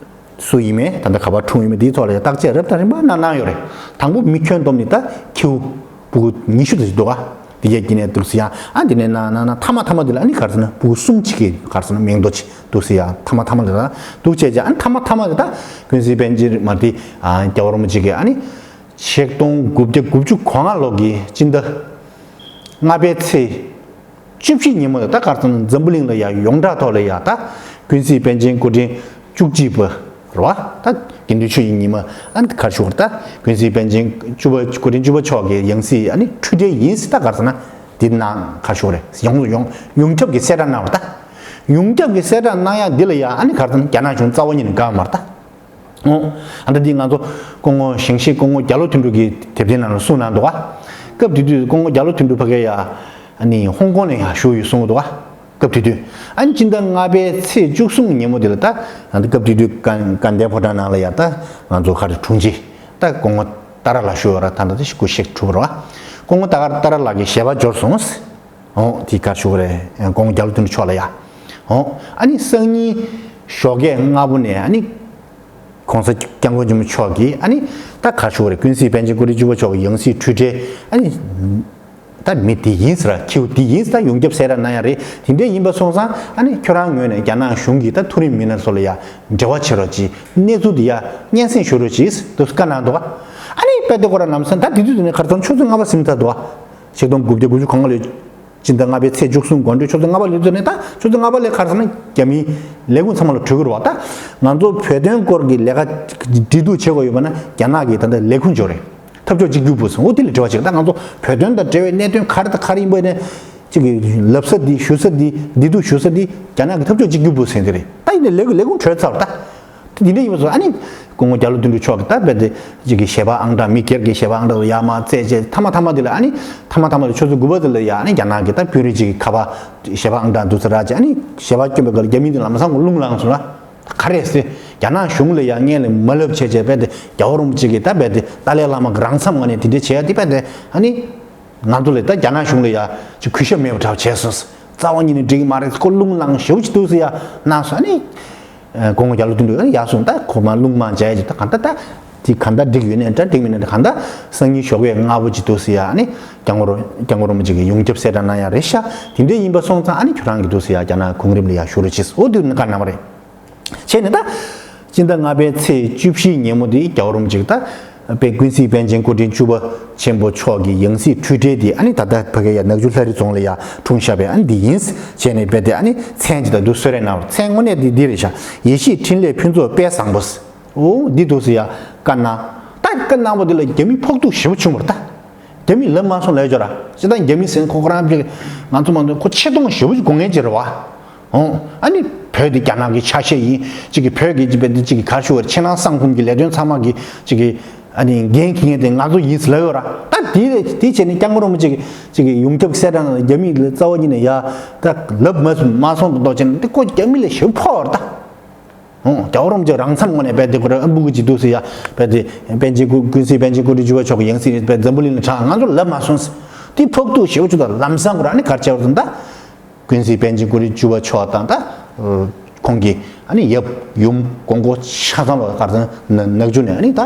སུ་ཡིན་མིན་ད་ལྟ་ག་པར་འཁྲུངས་ཡོད་མེད་དེའི་ཐོག་ལ་ཡང་བརྟག་དཔྱད་རབ་དང་རིམ་པ་གནང་གནང་ཡོད་རེད། དང་པོ་མི་ཁྱོན་བསྡོམས་ནས་ད་ཁྱེའུ་ཕྲུ་གུ་ཉི་ཤུ་ཙམ་ཞིག་འདུག་ག་དེ་གས་ཀྱི་ནས་འདུག་སེ་ཡང་ཨ་དེ་ནས་གནང་གནང་གནང་མཐའ་མ་མཐའ་མ་དེ་ལ་ཨ་ནི་ག་རེ་ཟེར་ན་ཕྲུ་གུ་གསུམ་ཅིག་གི་ག་རེ་ཟེར་ན་མིང་ཐོ་ཅིག་འདུག་སེ་ཡང་མཐའ་མ་མཐའ་མ་དེ་ལ་འདུག་བྱས་ཀྱང་ཨ་ནི་མཐའ་མ་མཐའ་མ་དེ་ད་ཀུན་གཟིགས་པཎ་ཆེན་མ་དེ་རྒྱལ་བ་རིན་པོ་ཆེ་གིས་ཨ་ནི་ཆིག་སྟོང་དགུ་བརྒྱ་དགུ་བཅུ་གོ་ལྔ་ལོ་གི་སྤྱི་ཟླ་ལྔ་པའི་ཚེས་བཅུ་བཞི་ཉིན་མོ་ད་ག་རེ་ཟེར་ན་འཛམ་བུ་གླིང་ལ་ཡང་ཡོངས་གྲགས་ཐོག་ལ་ཡང་ད་ཀུན་གཟིགས་པཎ་ཆེན་སྐུ་ཕྲེང་བཅུ་གཅིག་པ་རེད་བ། ད་དགེ་འདུན་ཆོས་ཀྱི་ཉི་མ་ཨ་ནི་ག་རེ་ཞུ་དགོས་རེད། ད་ཀུན་གཟིགས་པཎ་ཆེན་བཅུ་པ་སྐུ་ཕྲེང་བཅུ་པ་མཆོག་གི་ཡང་སྲིད་ཨ་ནི་འཕྲུལ་འཕྲུལ་ཡིན་ཟེར་ད་ག་རེ་ཟེར་ན་འདི་ནང་ག་རེ་ཞུ་དགོས་རེད། ཡོངས་ཡོངས་ཡོངས་ཁྱབ་ཀྱི་གསལ་བསྒྲགས་གནང་བ་རེད། ད་ཡོངས་ཁྱབ་ཀྱི་གསལ་བསྒྲགས་གནང་ཡག་འདི་ལ་ཡང་ཨ་ནི་ག་རེ་ཟེར་ན་རྒྱ་ནག་གཞུང་རྩ་བ་ཉིད་ནས་དགའ་མ་རེད་ད། ཨོ། ཨ་ད་འདི་ང་ཚོ་སྐུ་ངོ་ཞིང་གཤེགས་སྐུ་ངོ་རྒྱ་ལོ་དོན་གྲུབ་ཀྱི་དེབ་ཐེར་ནང་ལ་གསུངས་གནང་འདུག་ག་སྐབས་དེ་དུས་སྐུ་ངོ་རྒྱ་ལོ་དོན་གྲུབ་ཕ་གི་ཡ་ཨ་ནི་ཧོང་ཀོང་ནས་ཡ་བཞུགས་ཡོད་གསུངས་འདུག་ག་སྐབས་དེ་དུས་ཨ་ནི་སྤྱི་ཟླ་ལྔ་པའི་ཚེས་བཅུ་གསུམ་ཉིན་མོ་དེ་ལ་ད་ཨ་ནི་སྐབས་དེ་དུས་དགའ་དགའ་ལྡན་ཕོ་བྲང་ནང་ལ་ཡ་ད་ང་ཚོ་ག་རེ་དྲུང་ཆེ་ད་སྐུ་ངོ་ཏཱ་ར་ལགས་བཞུགས་ཡོད་ར། ད་ད་ད་སྐུ་གཤེགས་གྲུབ་ར་སྐུ་ངོ་ཏཱ་ཏཱ་ར་ལགས་ཀྱི་ཞལ་པར་འབྱོར་སོང་། ཨོ་དེ་ག་རེ་ཞུ་དགོས་རེད། སྐུ་ངོ་རྒྱ་ལོ་དོན་གྲུབ་མཆོག་ལ་ཡ། ཨོ་ཨ་ནི་སང་ཉིན་ཞོགས་ཀས་སྔ་པོ་ནས་ཨ་ནི་༸གོང་ས་༸སྐྱབས་མགོན་ཆེན་པོ་མཆོག་གིས་ཨ་ནི་ད་ག་རེ་ཞུ་དགོས་རེད། ཀུན་གཟིགས་པཎ་ཆེན་སྐུ་ཕྲེང་བཅུ་པ་མཆོག་གི་ཡང་སྲིད་འཕྲུལ་འཕྲུལ་ཨ་ནི་ད་མི་དེ་ཡིན་ཟེར་ཁྱེའུ་དེ་ཡིན་ཟེར་ད་ཡོངས་ཁྱབ་གསལ་བསྒྲགས་གནང་ཡ་རེད། དེ་འདྲ་ཡིན་པ་སོང་ཙང་ཨ་ནི་ཁྱོད་རང་ངོས་ནས་རྒྱ་ནག་གཞུང་གི་ད་མཐོ་རིམ་མི་སྣ་ཚོ་ལ་ཡ་འབྲེལ་བ་བྱེད་རོགས་གྱིས། གནས་ཚུལ་དེ་ཡ་སྙན་སེང་ཞུ་རོགས་གྱིས་འདུག་བཀའ་གནང་འདུག་ཨ་ནི་དཔེ་དེ་ཁོ་ར་ལམ་སང་ད་དེ་དུས་དེ་ནས་ག་རེ་ཟེར་ཆུ་ཚོད་ལྔ་པ་ཟིན་ཚར་འདུག་ཆིག་སྟོང་དགུ་བརྒྱ་དགུ་བཅུ་གོ་ལྔ་ལོའི་སྤྱི་ཟླ་ལྔ་པའི་ཚེས་བཅུ་གསུམ་དགོང་དྲོའི་ཆུ་ཚོད་ལྔ་པ་ལོན་ཚོད་ནས་ད་ཆུ་ཚོད་ལྔ་པ་ལས་ག་རེ་ཟེར་ན་རྒྱ་མིའི་ལས་ཁུངས་ཚང་མ་ལ་འགྲོ་གི་རེད་བ། ད་ང་ཚོ་བོད་དོན་སྐོར་གྱི་ལས་ཀ་འབྲེལ་གཏུག་བྱེད་དགོས་ཡོད་པ་ན་རྒྱ་ནག་གི་ད་ལྟ་ལས་ཁུངས་ཅིག་ཡོད་རེད། འཐབ་ཕྱོགས་གཅིག་གྱུར་པུའུ་ཟེར་འོ་དེ་ལ་འབྲེལ་བ་བྱེད། ད་ང་ཚོ་བོད་དོན་དང་འབྲེལ་བའི་གནད་དོན་ག་རེ་དང་ག་རེ་ཡིན་པ་ནས་ཅིག་གི་ལབ་ས་འདི་ཞུ་ས་འདི་འབྲེལ་གཏུག་ཞུ་ས་འདི་རྒྱ་ནག་གི་འཐབ་ཕྱོགས་གཅིག་གྱུར་པུའུ་ཟེར་འདི་རེད། ད་ཡིན་ནའི་ལས་ཁུངས་ལས་ཁུངས་གྲོལ་ཚར་བ་ད། དེ་འདྲ་ཡིན་པ་སོང་ཨ་ནི་སྐུ་ངོ་རྒྱ་ལོ་དོན་གྲུབ་མཆོག་གིས་ད་རྦད་དེ་གཅིག་གི་ཞལ་པར་ཨང་གྲངས་མི་སྒེར་གྱི་ཞལ་པར་ཨང་གྲངས་ཡར་མར་བཙལ་བྱས་མཐའ་མ་མཐའ་མ་དེ་ལ་ཨ་ནི་མཐའ་མ་མཐའ་མ་དེ་ཆུ་ཚོད་དགུ་པ་དེ་ལ་ཡ་ཨ་ནི་རྒྱ་ནག་གི་ད་དཔོན་རིགས་གཅིག་གི་ཁ་པར་ཞལ་པར་ཨང་གྲངས་འདུག་ས་རག་བྱས་ཨ་ནི་ཞལ་པར་བསྐྱོན་པའི་སྐབས་ལ་རྒྱ་མི་དེ་ལམ་སང་རླུང་ལངས་སོང་ལ། ག་རེ་ཟེར་རྒྱ་ནག་གཞུང་ལ་ཡ་སྔོན་ལ་མ་ལབ་བྱས་བྱས་རྦད་དེ་རྒྱལ་བ་རིན་པོ་ཆེ་གིས་ད་རྦད་དེ་ཏཱ་ལའི་བླ་མ་གི་རང་མཚམས་ངོས་ནས་དེ་འདྲ་བྱས་ཡ་དེ་རྦད་དེ་ཨ་ནི། ང་ཚོ་ལ་ད་རྒྱ་ནག་གཞུང་ལ་ཡ་ཅིག་གུས་ཞབས་མེད་པ་འདྲ་བྱས་སོང་། རྩ་བ་ཉིད་ནས་འགྲིག་གི་མ་རེད། ཁོ་རླུང་ལངས་ཞེ་པོ་ཅིག་འདུག་ཟེར་ཡ་གནང་སོང་ཨ་ནི། སྐུ་ངོ་རྒྱ་ལོ་དོན་གྲུབ་ཨ་ནི་ཡར་སོང་ད་ཁོ་མར་རླུང་མར་འཇགས་ཡ་ཅིག་ད་གང་ལྟར་ད་དེ་གང་ལྟར་འགྲིག་ཡོད་ནའི་འདྲ་འགྲིག་མེད་ནའི་འདྲ་གང་ལྟར་སང་ཉིན་ཞོགས་པའི་སྔ་པོ་ཅིག་འདུག་ཟེར་ཡ་ཨ་ནི་སྐྱབས་མགོན་རིན་པོ་ཆེ་གིས་ཡོངས་ཁྱབ་གསལ་བསྒྲགས་གནང་ཡ་རེད་ཤག་དེ་འདྲ་ཡིན་པ་སོང་ཙང་ཨ་ནི་ཁྱོད་རང་གིས་འདུག་ཟེར་ཡ་རྒྱ་ནག་གོང་རིམ་ལ་ཡ་ཞུ་རོགས་བྱེད་ཟེར་འོ་དེ་ནི་བཀའ་གནང་བ་རེད། བྱས་ནས་ད། སྤྱི་ཟླ་ལྔ་པའི་ཚེས་བཅུ་བཞིའི་ཉིན་མོ་དེ་རྒྱལ་བ་རིན་པོ་ཆེ་ད། དཔལ་ཀུན་གཟིགས་པཎ་ཆེན་སྐུ་ཕྲེང་བཅུ་པ་ཆེན་པོ་མཆོག་གི་ཡང་སྲིད་འཕྲུལ་འཕྲུལ་དེ་ཨ་ནི་ད་ལྟ་ཕ་གི་ཡ་ནག་ཆུ་ལྷ་རི་རྫོང་ལ་ཡ་འཁྲུངས་བཞག་པའི་ཨ་ནི་འདི་ཡིན། བྱས་ནས་རྦད་དེ་ཨ་ནི་མཚན་ཅིག་ད་འདུག་གསོལ་རས་གནང་བར་མཚན་དངོས་གནས་འདི་འདི་རེད་ཤག་ཡེ་ཤེས་འཕྲིན་ལས་ཕུན་ཚོགས་དཔལ་བཟང་པོ། འོ་འདི་འདུག་ཟེར་ཡ་བཀའ་གནང་། ད་བཀའ་གནང་བ་འདི་ལ་རྒྱ་མི་ཕོག་ཐུག་ཞེ་པོ་བྱུང་བ་རེད་ད། རྒྱ་མིས་ལབ་མ་སོང་ལབ་ཡོད་ར། སྤྱིར་བཏང་རྒྱ་མི་ཟེར་ཁོ་ཁོ་རང་ཕྱིར་ང་ཚོ་མ་གཏོགས་ཁོ་ཆེ་མཐོང་ཞེ་པོ་ཅིག་དགོས་མཁན་ཅིག་རེད་བ། ཨོ། ཨ་ནི་བོད་དེ་རྒྱ་ནག་གི་ཆ་ཤས་ཡིན། གཅིག་གི་བོད་ཀྱི་ཅིག་བོད་དེ་གཅིག་གི་ག་རེ་ཞུ་དགོས་རེད། ཕྱི་ནང་གསང་ཁུང་གི་ལས་དོན་ཚང་མ་གི་གཅིག་གི་ཨ་ནི་འགན་འཁྱེར་མཁན་དེ་ང་ཚོ་ཡིན་ཟེར་ལབ་ཡོད་ར། ད་དེ་དེ་བྱས་ནས་སྐྱབས་མགོན་རིན་པོ་ཆེ་གི་གཅིག་གི་ཡོངས་ཁྱབ་གསལ་བསྒྲགས་ནང་ལ་རྒྱ་མིས་རྩ་བ་ཉིད་ནས་ཡ་ད་ལབ་མ་མ་སོང་དུ་མདོག་བྱས་ནས་དེ་ཁོ་རྒྱ་མི་ལ་ཞེ་པོ་ཕོག་པ་རེད་ད། ཨོ། རྒྱལ་བ་རིན་པོ་ཆེ་རང་མཚམས་ངོས་ནས་རྦད་དེ་ཁོ་རང་ཨ་འབུ་གི་ཅིག་འདུག་ཟེར་ཡ། རྦད་དེ་པཎ་ཆེན་སྐུ་ཀུན་གཟིགས་པཎ་ཆེན་སྐུ་ཕྲེང་བཅུ་པ་མཆོག་གི་ཡང་སྲིད་རྦད་འཛམ་བུ་གླིང་ལ་གྲགས། ང་ཚོ་ལབ་མ་སོང་ཟེར། དེ་ཕོག་ཐུག་ཞེ་པོ་ཅིག་དང་ལམ་སང་ཁོ་རང་ནི་ག་རེ་བྱས་པ་ཟེར་ན། ད་ཀུན་གཟིགས་པཎ་ཆེན་སྐུ་ཕྲེང་བཅུ་པ་མཆོག་དང་ད་ཁོང་གི་ཨ་ནི་ཡབ་ཡུམ་གོང་གོ་ཆ་ཚང་ལ་ག་རེ་ཟེར་ན་ནག་ཆུ་ནས་ཨ་ནི་ད།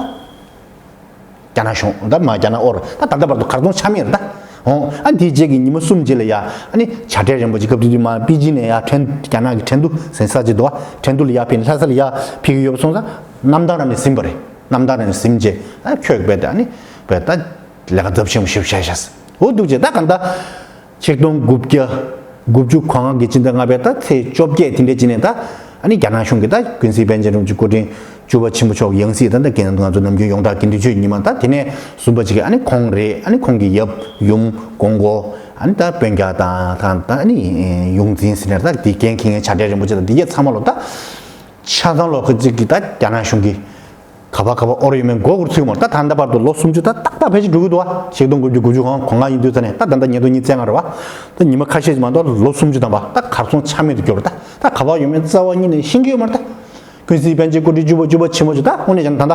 རྒྱ་ནག་གཞུང་ད་མ་རྒྱ་ནག་ཨོར་ད་ད་ལྟ་བར་དུ་གར་སོང་ཆ་མེད་རེད་ད། ཨོ། ཨ་འདིའི་རྗེས་ཀྱི་ཉི་མ་གསུམ་རྗེས་ལ་ཡ་ཨ་ནི་བྱ་བྲལ་རིན་པོ་ཆེ་སྐབས་དེ་དུས་མ་པེ་ཅིན་ནས་ཡ་ཁྲེན་རྒྱ་ནག་གི་ཁྲེན་ཏུ་ཟེར་ས་ཅིག་འདུག་ཁྲེན་ཏུ་ལ་ཡ་ཕེབས་ལྷ་ས་ལ་ཡ་ཕེབས་ཀྱི་ཡོད་པ་སོང་ཙང་གནམ་ཐང་ར་ནས་ཟིན་པ་རེད། གནམ་ཐང་ར་ནས་ཟིན་རྗེས་ཨ་ཁྱོད་རྦད་དེ་ཨ་ནི་རྦད་ད་ལས་ཀ་ཚབས་ཆེན་པོ་ཞིག་བྱས་ཤག་འོ་འདུག་རྗེས་ད་ག་ད། ཆིག་སྟོང་དགུ་བརྒྱ་དགུ་བཅུ་གོ་ལྔ་གི་སྤྱི་ཟླ་ལྔ་པའི་ད་ཚེས་བཅོ་བརྒྱད་དེ་འདྲའི་ཅིག་ནས་ད་ཨ་ནི་རྒྱ་ནག་གཞུང་གིས་ད་ཀུན་གཟིགས་པཎ་ཆེན་རིན་པོ་ཆེ་སྐུ་ཕྲེང་བཅུ་པ་ཆེན་པོ་མཆོག་ཡང་སྲིད་ད་ད་རྒན་ང་ཚོ་ནམ་རྒྱུན་ཡོངས་གྲགས་དགེ་འདུན་ཆོས་ཉི་མ་ད་དེ་ནས་བཟུང་བ་ཅིག་གིས་ཨ་ནི་ཁོང་རེད། ཨ་ནི་ཁོང་གི་ཡབ་ཡུམ་གོང་གོ་ཨ་ནི་ད་དཔོན་རྒྱག་དང་ད་ད་ཨ་ནི་ཡོངས་འཛིན་ཟེར་ནས་ད་དེ་འགན་འཁྱེར་མཁན་བྱ་བྲལ་རིན་པོ་ཆེ་དང་དེ་གས་ཚང་མ་ལོ་ད། ཆ་ཚང་ལོག་གི་གཅིག་གི་ད་རྒྱ་ནག་གཞུང་གི་ག་པ་ག་པ་ཨོར་ཡོད་མེད་མགོ་སྒུར་ཚུལ་མ་རེད། ད་ད་ལྟ་བར་དུ་ལོ་སུམ་ཅུ་ད་ཏག་ཏག་ཕལ་ཆེར་འགྲོ་གི་འདུག་བ། ཆིག་སྟོང་དགུ་བརྒྱ་དགུ་བཅུ་གོང་གོང་ལྔ་ཡིན་དུས་ཙ་ནས་ད་ད་ལྟ་ཉིས་སྟོང་ཉི་ཤུ་རྩ་ལྔ་རེད་བ། ད་ཉི་མ་ཁ་ཤས་ཅིག་མ་གཏོགས་ལོ་སུམ་ཅུ་ཐམ་པ་ད་གར་སོང་ཆ་མེད་དུ་གྱུར། ད་ད་ག་པ་ཡོད་མེད་རྩ་བ་ཉིད་ནས་ཤེས་ཀྱི་ཡོད་མ་རེད། ད་ཀུན་གཟིགས་པཎ་ཆེན་སྐུ་ཕྲེང་བཅུ་པ་བཅུ་པ་ཆེན་པོ་ཅིག་ད་དངོས་གནས་བྱས་ན་ད་ལྟ་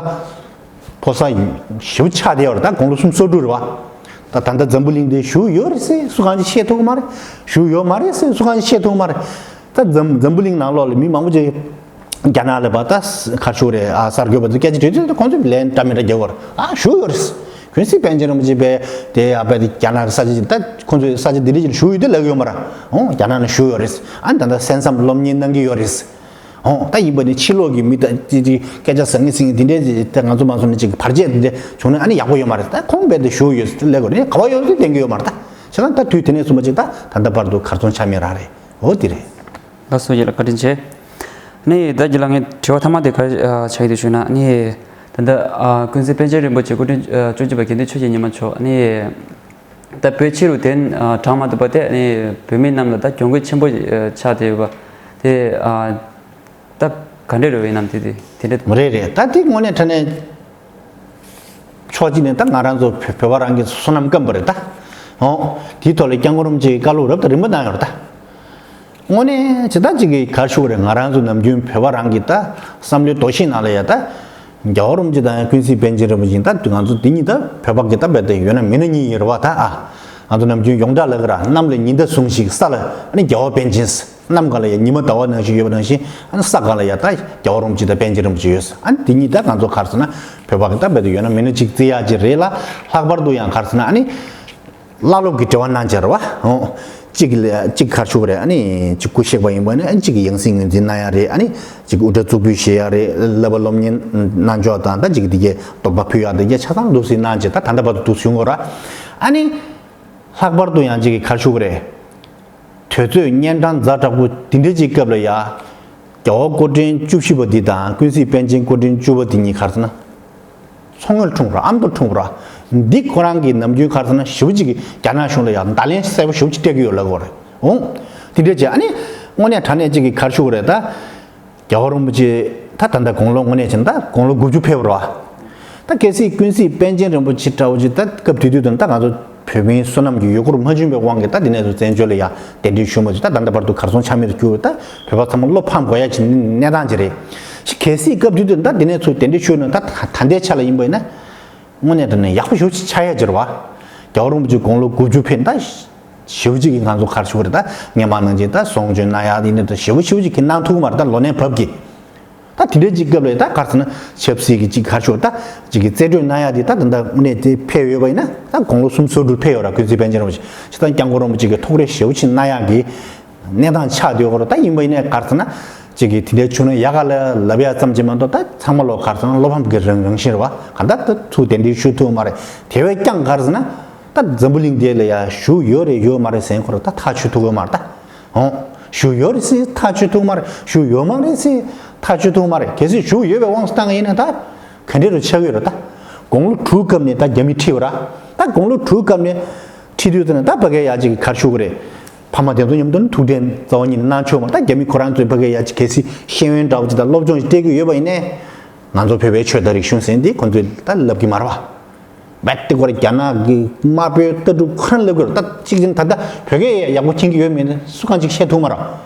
ཕོ་གསར་ཞེ་པོ་ཆགས་བསྡད་ཡོད་རེད། ད་དགུང་ལོ་སུམ་ཅུ་སོ་དྲུག་རེད་བ། ད་ད་ལྟ་འཛམ་བུ་གླིང་འདིར་བཞུགས་ཡོད་རེད་ཟེར་སུ་གང་ཅིག་བཤད་ཐུབ་ཀྱི་མ་རེད། བཞུགས་ཡོད་མ་རེད་ཟེར་སུ་གང་ཅིག་བཤད་ཐུབ་ཀྱི་མ་རེད། ད་འཛམ་འཛམ་བུ་གླིང་ནང་ལོགས་ལ་མི་མང་པོ་ཅིག་རྒྱ་ནག་ལ་བ་ད་གར་བཞུགས་རེད། ཨ་གསར་འགོད་པ་ཚོ་སྐད་ཆ་དྲིས་དུས་ཁོང་ཚོས་ལན་འདྲ་མི་འདྲ་རྒྱག་གི་ཡོད་རེད། ཨ་བཞུགས་ཡོད་རེད། ཀུན་གཟིགས་པཎ་ཆེན་རིན་པོ་ཆེ་བས་དེ་ཡ་བས་དེ་རྒྱ་ནག་གི་ས་ཆ་ཅིག་ད་ཁོང་ཚོའི་ས་ཆ་དེ་འདྲ་ཅིག་ལ་བཞུགས་ཡོད་དེ་ལབ་ཀྱི་ཡོད་མ་རེད། ཨོ་རྒྱ་ནག་ནང་བཞུགས་ཡོད་རེད། ཨ་ད་ལྟ་གསན་བསམ་སློབ་གཉེར་གནང་གི་ཡོད་རེད། ཨོ་ད་ཡིན་པ་ནི་ཕྱི་ལོགས་ཀྱི་མི་ད་ཅི་ཅི་སྐད་ཆ་ཟང་ངེ་ཟིང་ངེ་དེ་འདྲའི་ཅིག་ད་ང་ཚོ་མང་ཚོགས་ནས་ཅིག་བར་ཆད་དེ་འདྲ་བྱུང་ན་ཨ་ནི་ཡག་པོ་ཡོད་མ་རེད། ད་ཁོང་རྦད་དེ་བཞུགས་ཡོད་ཟེར་ལབ་དགོས་རེད། ག་པར་ཡོད་ཟེར་བསྟན་གྱི་ཡོད་མ་རེད། ད་བྱས་ཙང་ད་དུས་དེ་ནས་བཟུང་བ་ཅིག་ད་ད་ལྟ་བར་དུ་གར་སོང་ཆ་མེད་རང་རེད། འོ་དེ་རེད། ལགས་སོ་ཡིན་ལ་བཀའ་དྲིན་ཆེ། ནི་ད་རྒྱུན་ལ་ངས་དྲི་བ་ཐ་མ་དེ་ག་རེ་ཆགས་ཀྱི་འདུག་ཞུས་ན་ནི། ད་ལྟ་ཀུན་གཟིགས་པཎ་ཆེན་རིན་པོ་ཆེ་སྐུ་ཕྲེང་བཅུ་གཅིག་པ་དགེ་འདུན་ཆོས་ཀྱི་ཉི་མ་མཆོག་ནི། ད་བོད་ཕྱི་རུ་དེ་དྲངས་མ་ཐུབ་པ་དེ་ནི་བོད་མི་རྣམས་ལ་ད་གྱོང་གུད་ཆེན་པོ་ཆགས་བསྡད་ཡོད་པ་དེ། ད་ག་འདྲས་རེད་བས་ནམ་དེ་དེ་དེ་འདྲས། མ་རེད་རེད། ད་དེ་དངོས་གནས་དྲང་གནས་ཕྱོགས་གཅིག་ནས་ད་ང་རང་ཚོ་བོད་བོད་པ་རང་གི་བསོད་ནམས་སྐམ་པ་རེད་ད། ཨོ། དེའི་ཐོག་ལ་སྐྱབས་མགོན་རིན་པོ་ཆེ་གི་བཀའ་སློབ་རབ་དང་རིམ་པ་གནང་ཡོད་རེད་ད། དངོས་གནས་ཇི་ལྟར་ཅིག་གིས་ག་རེ་ཞུ་དགོས་རེད། ང་རང་ཚོ་ནམ་རྒྱུན་བོད་པ་རང་གི་ད་བསམ་བློའི་འདུ་ཤེས་ནང་ལ་ཡ་ད། རྒྱལ་བ་རིན་པོ་ཆེ་དང་ཀུན་གཟིགས་པཎ་ཆེན་རིན་པོ་ཆེ་ད་ང་ཚོ་འདི་གཉིས་ད་བོད་པ་གི་ད་རྦད་དེ་ཡོད་ན་མེད་ན་གཉིས་ཡིན་རེད་བ་ད། ཨ། ང་ཚོ་ནམ་རྒྱུན་ཡོངས་གྲགས་ལ་གི་ར་གནམ་ལ་ཉི་ཟླ་ཟུང་ཞིག་ས་ལ་ཨ་ནི་རྒྱལ་བ་པཎ་ཆེན། གནམ་སྒང་ལ་ཡ་ཉི་མ་ཟླ་བ་ནང་བཞིན་ཡོད་པ་ནང་བཞིན་ཨ་ནི་ས་སྒང་ལ་ཡ་ད་རྒྱལ་བ་རིན་པོ་ཆེ་དང་པཎ་ཆེན་རིན་པོ་ཆེ་ཡོད། ཨ་ནི་འདི་གཉིས་ད་ང་ཚོ་ག་རེ་ཟེར་ན་བོད་པ་གི་ད་རྦད་དེ་ཡོད་ན་མེད་ན་ཅིག་བརྩི་ཡག་ཅིག་རེད་ལ། ལྷག་པར་དུ་ཡང་ག་རེ་ཟེར་ན་ཨ་ནི། བླ་སློབ་ཀྱི་འབྲེལ་བ་གནང་བྱས་རེད་བ། ཨོ། གཅིག་ལ་གཅིག་ག་རེ་ཞུ་དགོས་རེད། ཨ་ནི་གཅིག་སྐུ་གཤེགས་པ་ཡིན་པ་ནི་ཨ་ནི་གཅིག་གི་ཡང་སྲིད་ངོས་འཛིན་གནང་ཡག་རེད། ཨ་ནི་གཅིག་དབུ་སྐྲ་གཙུག་ཕུད་བཞེས་ཡག་རེད། བསླབ་པ་སློབ་གཉེར་གནང་ཕྱོགས་དང་ད་གཅིག་གི་དེ་གའི་དོགས་པ་ཕུད་ཡག་དེ་གའི་ཆ་ཚང་འདུག་སེ་གནང་བྱས་ད་ད་ལྟ་བར་དུ་འདུག་སེ་ཡོང་གི་ཡོད་རེད། ཨ་ནི་ལྷག་པར་དུ་ཡང་གཅིག་གི་ག་རེ་ཞུ་དགོས་རེད། དུས་ཚོད་གཉན་འཕྲང་ཛ་དྲག་པོ་འདི་འདྲ་ཅིག་སྐབས་ལ་ཡ། རྒྱལ་བ་སྐུ་ཕྲེང་བཅུ་བཞི་པ་འདི་དང་ཀུན་གཟིགས་པཎ་ཆེན་སྐུ་ཕྲེང་བཅུ་པ་འདི་གཉིས་ག་རེ་ཟེར་ན། ཚོང་ངོར་འཁྲུངས་པ་ར་ཨ་མདོ་འཁྲུངས་པ་ར། འདི་ཁོ་རང་གི་ནམ་རྒྱུན་ག་རེ་ཟེར་ན་ཞེ་པོ་ཅིག་གིས་རྒྱ་ནག་གཞུང་ལ་ཡང་བརྡ་ལན་གསལ་པོ་ཞེ་པོ་ཅིག་སྤྲད་ཀྱི་ཡོད་ལབ་དགོས་རེད། འོང་། དེ་འདྲ་བྱས་ཨ་ནི། དངོས་གནས་དྲང་གནས་ཅིག་གིས་ག་རེ་ཞུ་དགོས་རེད་ད། རྒྱལ་བ་རིན་པོ་ཆེ་ད་ད་ལྟ་དགུང་ལོ་དངོས་གནས་བྱས་ན་ད་དགུང་ལོ་དགུ་བཅུ་ཕེབས་པ་རེད་བ། ད་གལ་སྲིད་ཀུན་གཟིགས་པཎ་ཆེན་རིན་པོ་ཆེ་འདྲ་བོ་ཅིག་ད་སྐབས་དེ་དུས་དང་ད་ང་ཚོ་བོད་མིའི་བསོད་ནམས་ཀྱི་ཡུལ་སྐོར་མ་བྱུང་བའི་དབང་གིས་ད་དེ་ནས་བཟུང་བཙན་བྱོལ་ལ་ཡ་གདན་འདྲེན་ཞུས་མ་བྱུང་། ད་ད་ལྟ་བར་དུ་གར་སོང་ཆ་མེད་དུ་གྱུར། ད་བོད་པ་ཚང་མ་བློ་ཕམ་དགོས་ཡ་ཅིག་གནས་སྟངས་ཅིག་རེད། ཞིག་གལ་སྲིད་སྐབས་དེ་དུས་ད་དེ་ནས་ཚུར་གདན་འདྲེན་ཞུས་ན་ད་ད་ལྟའི་ཆ་ལ་ཡིན་པ་ཡིན་ན། དངོས་གནས་དྲང་གནས་ཡག་པོ་ཞེ་པོ་ཅིག་ཆགས་ཡ་ཅིག་རེད་བ། རྒྱལ་བ་རིན་པོ་ཆེ་དགུང་ལོ་དགུ་བཅུ་ཕེབས་ད། ཞེ་པོ་ཅིག་གིས་ང་ཚོ་གར་ཞུ་གི་རེད་ད། སྔོན་མ་ནང་བཞིན་ད་གསུང་ཆོས་གནང་ཡག་ཡིན་ན་ད་ཞེ་པོ་ཞེ་པོ་ཅིག་གིས་གནང་ཐུབ་ཀྱི་མ་རེད་ད་ལོ་ནས་བབ་ཀྱི། ད་དེ་འདྲའི་ཅིག་སྐབས་ལ་ད་ག་རེ་ཟེར་ན་ཆབ་སྲིད་ཀྱི་ཅིག་ག་རེ་ཞུ་ད་ཅིག་གི་རྩིས་སྤྲོད་གནང་ཡག་དེ་ད་ད་ལྟ་དངོས་གནས་དེ་ཕེབས་ཡོད་པ་ཡིན་ན་ད་དགུང་ལོ་སུམ་ཅུ་སོ་དྲུག་ཕེབས་ཡོད་ར། ཀུན་གཟིགས་པཎ་ཆེན་རིན་པོ་ཆེ་ཇི་ལྟར་སྐྱབས་མགོན་རིན་པོ་ཆེ་གི་ཐུགས་རེ་ཞེ་པོ་ཅིག་གནང་ཡག་གི་གནས་སྟངས་ཆགས་བསྡད་ཡོད་ར། ད་ཡིན་པ་ཡིན་ནའི་ག་རེ་ཟེར་ན་ཅིག་གི་དེ་འདྲའི་བྱུང་ན་ཡག་ག་ལ་ལབ་ཡག་ཙམ་ཅིག་མ་གཏོགས་ད་ཚང་མ་ལོ་ག་རེ་ཟེར་ན་བློ་ཕམ་གི་རང་རང་བཞིན་རེད་བ། གང་ལྟར་ད་ཚུར་གདན་འདྲེན་ཞུ་ཐུབ་མ་རེད། དེ་བས་ཀྱང་ག་རེ་ཟེར་ན་ད་འཛམ་བུ་གླིང་འདི་ལ་ཡ་བཞུགས་ཡོད་རེད་ཡོད་མ་རེད་ཟེར་ཁོ་ར་ད་ཐག་ཆོད་ཐུབ་ཡོད་མ་རེད་ད། ཨོ། བཞུགས་ཡོད་རེད་ཟེར་ཐག་ཆོད་ཐུབ་མ་རེད། བཞུགས་ཡོད་མ་རེད་ཟེར་ཐག་ཆོད་ཐུབ་མ་རེད། གལ་སྲིད་བཞུགས་ཡོད་པའི་དབང་དུ་བཏང་ཡིན་ན་ད་ག་འདྲ་རུ་ཆགས་ཀྱི་ཡོད་རེད་ད། དགུང་ལོ་དྲུག་སྐབས་ནས་ད་རྒྱ་མི་ཁྲིད་པ་ར། ད་དགུང་ལོ་དྲུག་སྐབས་ནས་ཁྲིད་དུས་ཙམ་ནས་ད་ཕ་གིར་ཡ་གཅིག་གི་ག་རེ་ཞུ་གི་རེད། ཕ་མ་དེ་ཚོ་མཉམ་དུ་ནི་ཐུགས་འཕྲད་རྩ་བ་ཉིད་ནས་གནང་ཆོག་མ་རེད། ད་རྒྱ་མི་ཁོ་རང་ཚོས་ཕ་གིར་ཡ་གཅིག་གལ་སྲིད་ཤེས་ཡོན་འདྲ་བོ་ཅིག་དང་སློབ་སྦྱོང་ཞིག་སྤྲད་ཀྱི་ཡོད་པ་ཡིན་ནའི། ང་ཚོ་བོད་པའི་ཆོས་དང་རིག་གཞུང་ཟེར་འདི་ཁོ་ཚོས་ད་ལབ་ཀྱི་མ་རེད་བ། རྦད་དེ་ཁོ་རང་རྒྱ་ནག་གི་དམར་པོའི་ལྟ་གྲུབ་ཁོ་རང་ལབ་དགོས་རེད། ད་གཅིག་བྱས་ན་ད་ལྟ་བོད་སྐད་ཡག་པོ་མཁྱེན་གྱི་ཡོད་མེད་ནི་སུ་གང་ཅིག་བཤད་ཐུབ་མ་རེད།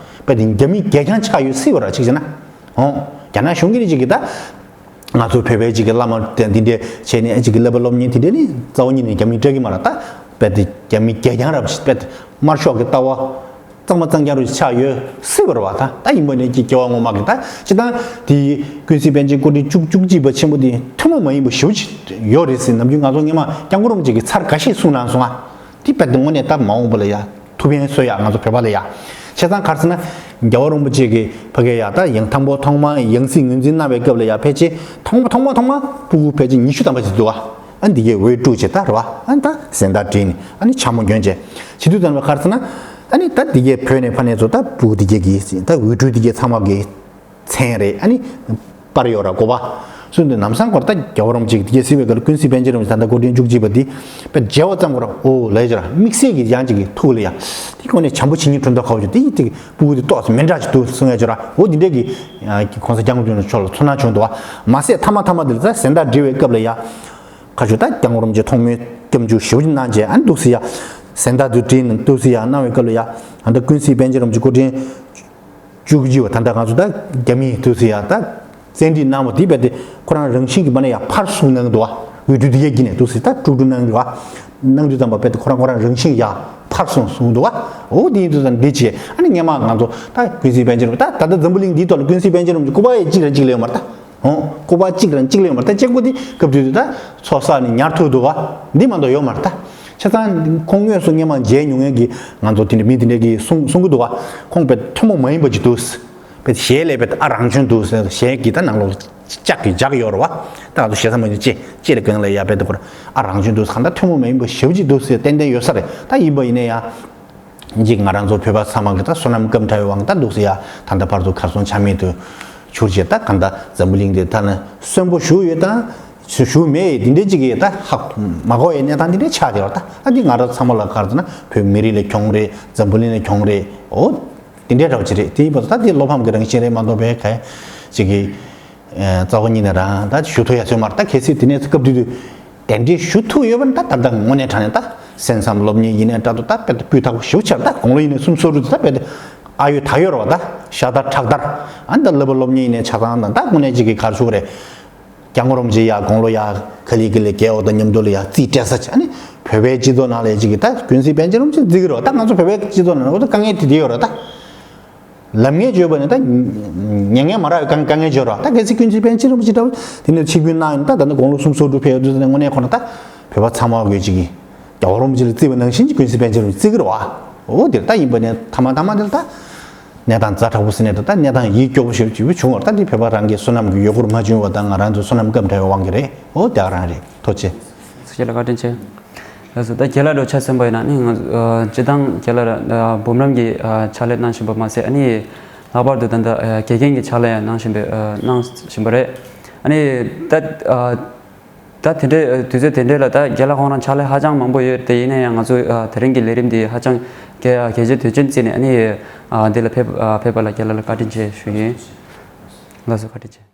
རྦད་དེ་རྒྱ་མི་གད་རྒྱངས་ཆགས་ཡོད་སྲིད་པ་རེད་གཅིག་བྱས་ན། ཨོ། རྒྱ་ནག་གཞུང་གི་རེད་ཅིག་གི་ད། ང་ཚོ་བོད་པའི་ཅིག་གི་བླ་མ་དེ་འདི་འདྲས་བྱས་ནས་ཅིག་གི་བསླབ་པ་སློབ་གཉེར་དེ་འདྲས་ནི་རྩ་བ་ཉིད་ནས་རྒྱ་མིས་སྤྲད་ཀྱི་མ་རེད་ད། རྦད་དེ་རྒྱ་མི་གད་རྒྱངས་རབ་ཞིག་རྦད་དེ་དམར་ཤོག་གི་ལྟ་བ། གཙང་མ་གཙང་རྐྱང་རུ་ཆགས་ཡོད་སྲིད་པ་རེད་བ། ད་ད་ཡིན་པ་ནས་ཀྱི་སྐྱེ་བ་སྔོན་མ་གི་ད་སྤྱིར་བཏང་དེ་ཀུན་གཟིགས་པཎ་ཆེན་སྐུ་ཕྲེང་བཅུ་བཅུ་གཅིག་པ་ཆེན་པོ་དེ་ཐུན་མོང་མ་ཡིན་པ་ཞེ་པོ་ཅིག་ཡོད་རེད་ཟེར། ནམ་རྒྱུན་ང་ཚོ་སྔོན་མ་སྐྱབས་མགོན་རིན་པོ་ཆེ་གིས་ཚར་འགའ་ཤས་གསུངས་གནང་སོང་ང་། དེ་རྦད་དེ་དངོས་གནས་ད་མ་འོངས་པ་ལ་ཡ་ཐུགས་ཕན་གསོས་ཡ་ང་ཚོ་བོད་པ་ལ་ཡ། བྱས་ཙང་ག་རེ་ཟེར་ན་རྒྱལ་བ་རིན་པོ་ཆེ་གིས་ཕ་གིར་ཡ་ད་ཡང་དང་པོ་ཐོག་མ་ཡང་སྲིད་ངོས་འཛིན་གནང་བའི་སྐབས་ལ་ཡ་ཕལ་ཆེར་ཐོག་མ་ཐོག་མ་ཐོག་མ་སྤུ་གུ་ཕལ་ཆེར་ཉི་ཤུ་ཐམ་པ་ཅིག་འདུག་བ། ཨ་འདི་གའི་འོས་བསྒྲུགས་བྱས་ད་རེད་བ། ཨ་ད་གཟེངས་རྟགས་བསྒྲིགས་ནས་ཨ་ནི་ཕྱག་མོ་གྱོན་བྱས་བྱེད་དུས་ཙམ་པ་ག་རེ་ཟེར་ན། ཨ་ནི་ད་འདི་གའི་བོད་ནས་ཕ་ནས་ཚོ་ད་སྤུ་གུ་འདི་གའི་གི་ད་འོས་བསྒྲུགས་འདི་གའི་ཚང་མ་གི་མཚན་རེད། ཨ་ནི་པར་ཡོད་ར་གོ་བ། ཚུལ་འདི་ནམ་སང་ཁོ་ར་ད་རྒྱལ་བ་རིན་པོ་ཆེ་གི་དེ་གའི་སྲིད་པའི་སྐབས་ལ་ཀུན་གཟིགས་པཎ་ཆེན་རིན་པོ་ཆེ་ད་ལྟ་འགོ་འདྲེན་བཅུ་གཅིག་པ་འདི་དཔེ་མཇལ་བ་ཙམ་ཁོ་ར་ཨོ་ལས་ཀྱི་ར་དམིགས་བསལ་གྱི་ཡང་ཅིག་གི་ཐུགས་ལ་ཡ། དེ་ཁོ་ནས་བྱམས་པོ་བྱེད་སྙིང་འདོད་ཁོ་བྱུང་དེ་ཡིན་དེ་སྤུ་གུ་དེ་ཏོག་ཙམ་མི་འདྲ་ཅིག་འདུག་གསུང་ཡ་ཅིག་ར་ཨོ་དེ་འདྲས་ཀྱི་གོང་ས་སྐྱབས་མགོན་ཆེན་པོ་མཆོག་ལ་ཚོར་སྣང་བྱུང་འདུག་བ། མ་ཟད་མཐའ་མ་མཐའ་མ་དེ་ལ་ད་གཟེངས་རྟགས་སྒྲིལ་བའི་སྐབས་ལ་ཡ། ཁ་ཤོ་ད་སྐྱབས་མགོན་རིན་པོ་ཆེ་ཐོག་མའི་སྐྱབས་འཇུག་ཞེ་པོ་ཅིག་གནང་རྗེས་ཨ་ནི་འདུག་སེ་ཡ། གཟེངས་རྟགས་དེ་བྲིས་ནས་འདུག་སེ་ཡ་གནང་བའི་སྐབས་ལ་ཡ། ད་ལྟ་ཀུན་གཟིགས་པཎ་ཆེན་རིན་པོ་ཆེ་སྐུ་ཕྲེང་བཅུ་གཅིག་པ་ད་ལྟ་ང་ཚོ་ད་རྒྱ་མིས་འདུག་སེ་ཡ་ད་བཙན་ཁྲིད་གནང་བ་དེ་རྦད་དེ་ཁོ་རང་རང་བཞིན་གྱིས་མ་ནས་ཡ་ཕར་བཟུང་གནང་འདུག་བ། འོས་བསྡུ་དེ་ཡ་གི་ནས་འདུག་སེ་ད་དཀྲུག་དཀྲུག་གནང་འདུག་བ། གནང་དུས་ཙམ་པ་རྦད་དེ་ཁོ་རང་ཁོ་རང་རང་བཞིན་ཡ་ཕར་བཟུང་གསུངས་འདུག་བ། འོ་དེ་ཡིན་དུས་ཙམ་འདི་བྱས་ཨ་ནི་སྔན་མ་ང་ཚོ་ད་ཀུན་གཟིགས་པཎ་ཆེན་རིན་པོ་ཆེ་ད་ད་ལྟ་འཛམ་བུ་གླིང་འདིའི་ཐོག་ལ་ཀུན་གཟིགས་པཎ་ཆེན་རིན་པོ་ཆེ་སྐུ་པར་ཡ་གཅིག་རང་གཅིག་ལས་ཡོད་མ་རེད་ད། ཧོ། སྐུ་པར་གཅིག་རང་གཅིག་ལས་ཡོད་མ་རེད་ད། གཅིག་པོ་འདི་སྐབས་དུས་དུ་ད་ཚོགས་བསགས་ནས་ཉར་ཐུབ་འདུག་བ། འདི་མ་གཏོགས་ཡོད་མ་རེད་ད། བྱས་ཙང་ཁོང་དངོས་སུ་སྔན་མ་མཇལ་མྱོང་མཁན་གྱི་ང་ཚོ་དེ་འདྲ་མི་དེ་འདྲ་གིས་གསུང་གསུང་གི་འདུག་བ། ཁོང་དཔེ་ཐུན་མོང་མ་ཡིན་པ་ཅིག་འདུག་དཔེ་གཞས་ལས་དཔེ་ཨ་རང་བྱོན་འདུག་ཟེར་གཞས་ཀྱི་ད་ནང་ལོགས་ལྕགས་ཀྱི་ལྗགས་ཡོད་རེད་བ། ད་ང་ཚོ་ཞེ་ས་མ་ཡིན་ཅེ་ཅེ་ལ་གང་ལ་ཡ་དཔེ་དེ་ཁོ་ར་ཨ་རང་བྱོན་འདུག་ཟེར་གང་ད་ཐུན་མོང་མ་ཡིན་པ་ཞེ་པོ་ཅིག་འདུག་ཟེར་ཏན་ཏན་ཡོད་ས་རེད་ད། ཡིན་པ་ཡིན་ན་ཡང་། གཅིག་ང་རང་ཚོ་བོད་པ་ཚང་མ་གི་ད་བསོད་ནམས་སྐམ་དྲགས་པའི་དབང་ད་འདུག་སེ་ཡ་ད་ལྟ་བར་དུ་གར་སོང་ཆ་མེད་དུ་གྱུར་བྱས་ད་གང་ལྟར་འཛམ་བུ་གླིང་འདི་ད་ནི་གསོན་པོ་བཞུགས་ཡོད་དང་བཞུགས་མེད་འདི་འདྲའི་གཅིག་གི་ད་ཧ་མ་གོ་བའི་གནས་སྟངས་འདི་འདྲའི་ཆགས་བསྡད་པ་ད་ཨ་འདི་ང་རང་ཚང་མ་ལ་ག་རེ་ཟེར་ན་བོད་མི་རིགས་ལ་གྱོང་རེད། འཛམ་བུ་གླིང་ལ་གྱོང་རེད། འོ་འདི་འདྲའི་འདྲ་བ་ཅིག་རེད། དེ་ཡིན་པ་ད་འདི་བློ་ཕམ་གི་རང་བཞིན་རེད་མ་གཏོགས་པའི་ག་ཡ་གཅིག་གི་རྩ་བ་ཉིད་ནས་རང་ད་ཞུ་ཐུབ་ཡ་ཚོད་མ་རེད་ད། གལ་སྲིད་དེ་ནས་སྐབས་དུས་དུས། དེ་འདྲའི་ཞུ་ཐུབ་ཡོད་པ་ནི་ད་ད་ལྟ་དངོས་གནས་དྲང་གནས་ད་གསན་བསམ་སློབ་གཉེར་ཡིན་ནའི་འདྲ་འདུག་ད་དཔེ་ད་སྤུས་དག་པོ་ཞེ་པོ་ཆགས་ད་དགུང་ལོ་ཡིན་ནའི་སུམ་སོ་རུ་ད་དཔེ་ད་ཨ་ཡོད་ད་ཡོད་རེད་བ། ད་ཤ་དར་ཁྲག་དར་ཨ་ནི་ད་བསླབ་པ་སློབ་གཉེར་ཡིན་ནའི་ཆ་ཚང་ད་ད་དངོས་གནས་ཅིག་གི་གར་ཞུགས་རེད། སྐྱབས་མགོན་རིན་པོ་ཆེ་ཡ་དགུང་ལོ་ཡ་ག་ལེ་ག་ལེ་རྒས་འོ་ད་མཉམ་དུ་ལ་ཡ་རྩིས་སྤྲད་ས་ཆ་ནི་བོད་པའི་སྤྱི་ཚོགས་ནང་ལ་ཅིག་གི་ད་ཀུན་གཟིགས་པཎ་ཆེན་རིན་པོ་ཆེ་བརྩི་གི་རེད་བ། ད་ང་ཚོ་བོད་པའི་སྤྱི་ཚོགས་ནང་ལ་འོ་ད་དཀའ་ངལ་དེ་དེ་ཡོད་རེད་ད། ལམ་ངན་བརྗོད་པ་ནི་ད་ཉན་ངན་མ་རག་གི་དཀའ་ངལ་བརྗོད་རོགས། ད་གལ་སྲིད་ཀུན་གཟིགས་པཎ་ཆེན་རིན་པོ་ཆེ་འདྲ་བོ་དེ་ནས་ཆིབས་བསྒྱུར་གནང་ཡོད་ན་ད་ད་ནི་དགུང་ལོ་སུམ་སོ་དྲུག་ཕེབས་ཡོད་དུས་ད་ནི་དངོས་གནས་ཁོ་ན་ད་བོད་པ་ཚང་མ་གི་ཅིག་གི་རྒྱལ་བ་རིན་པོ་ཆེ་ལ་བརྩི་བ་ནང་བཞིན་གྱི་ཀུན་གཟིགས་པཎ་ཆེན་རིན་པོ་ཆེ་བརྩི་གི་རེད་བ། འོ་དེར་ད་ཡིན་པ་ནི་ཐ་མ་ཐ་མ་དེར་ད་གནས་སྟངས་ཛ་དྲག་པོ་ཟེར་ནས་ད་ད་གནས་སྟངས་ཡིད་སྐྱོ་པོ་ཞེ་པོ་ཅིག་བྱུང་བར་ད་འདི་བོད་པ་རང་གི་བསོད་ནམས་ཀྱི་ཡོད་སྐོར་མ་བྱུང་བ་དང་ང་རང་ཚོའི་བསོད་ནམས་སྐམ་དྲགས་པའི་དབང་གིས་རེད། འོ་དེ་ག་རང་རེད། ཐུགས་རྗེ་ཆེ། ལགས་སོ། ད་རྒན་ལགས་འགྲོ་ཆ་ཟིན་པ་ཡིན་ན་ནི་ང་ཚོ་སྤྱི་བཏང་རྒན་ལགས་འབུམ་རམས་ཀྱི་ཕྱག་ལས་གནང་བཞིན་པ་མ་ཟད་ཨ་ནི་ལྷག་པར་དུ་ད་ལྟ་དགེ་རྒན་གྱི་ཕྱག་ལས་ཡང་གནང་བཞིན་པའི་གནང་བཞིན་པ་རེད། ཨ་ནི་ད་ད་དེ་འདྲའི་དུས་ཚོད་དེ་འདྲའི་ལ་ད་རྒན་ལགས་ཁོང་རང་ཕྱག་ལས་ཧ་ཅང་མང་པོ་ཡོད་དེ་ཡིན་ན་ཡང་ང་ཚོ་དེ་རིང་གི་ལས་རིམ་འདི་ཧ་ཅང་གལ་གལ་ཆེ་དོན་ཆེན་བརྩིས་ནས་ཨ་ནི་འདི་ལ་ཕེབས་ཕེབས་པ་ལ་རྒན་ལགས་ལ་བཀའ་དྲིན་ཆེ་ཞུ་ཡིན། ལགས་སོ་བཀའ་དྲིན་ཆེ།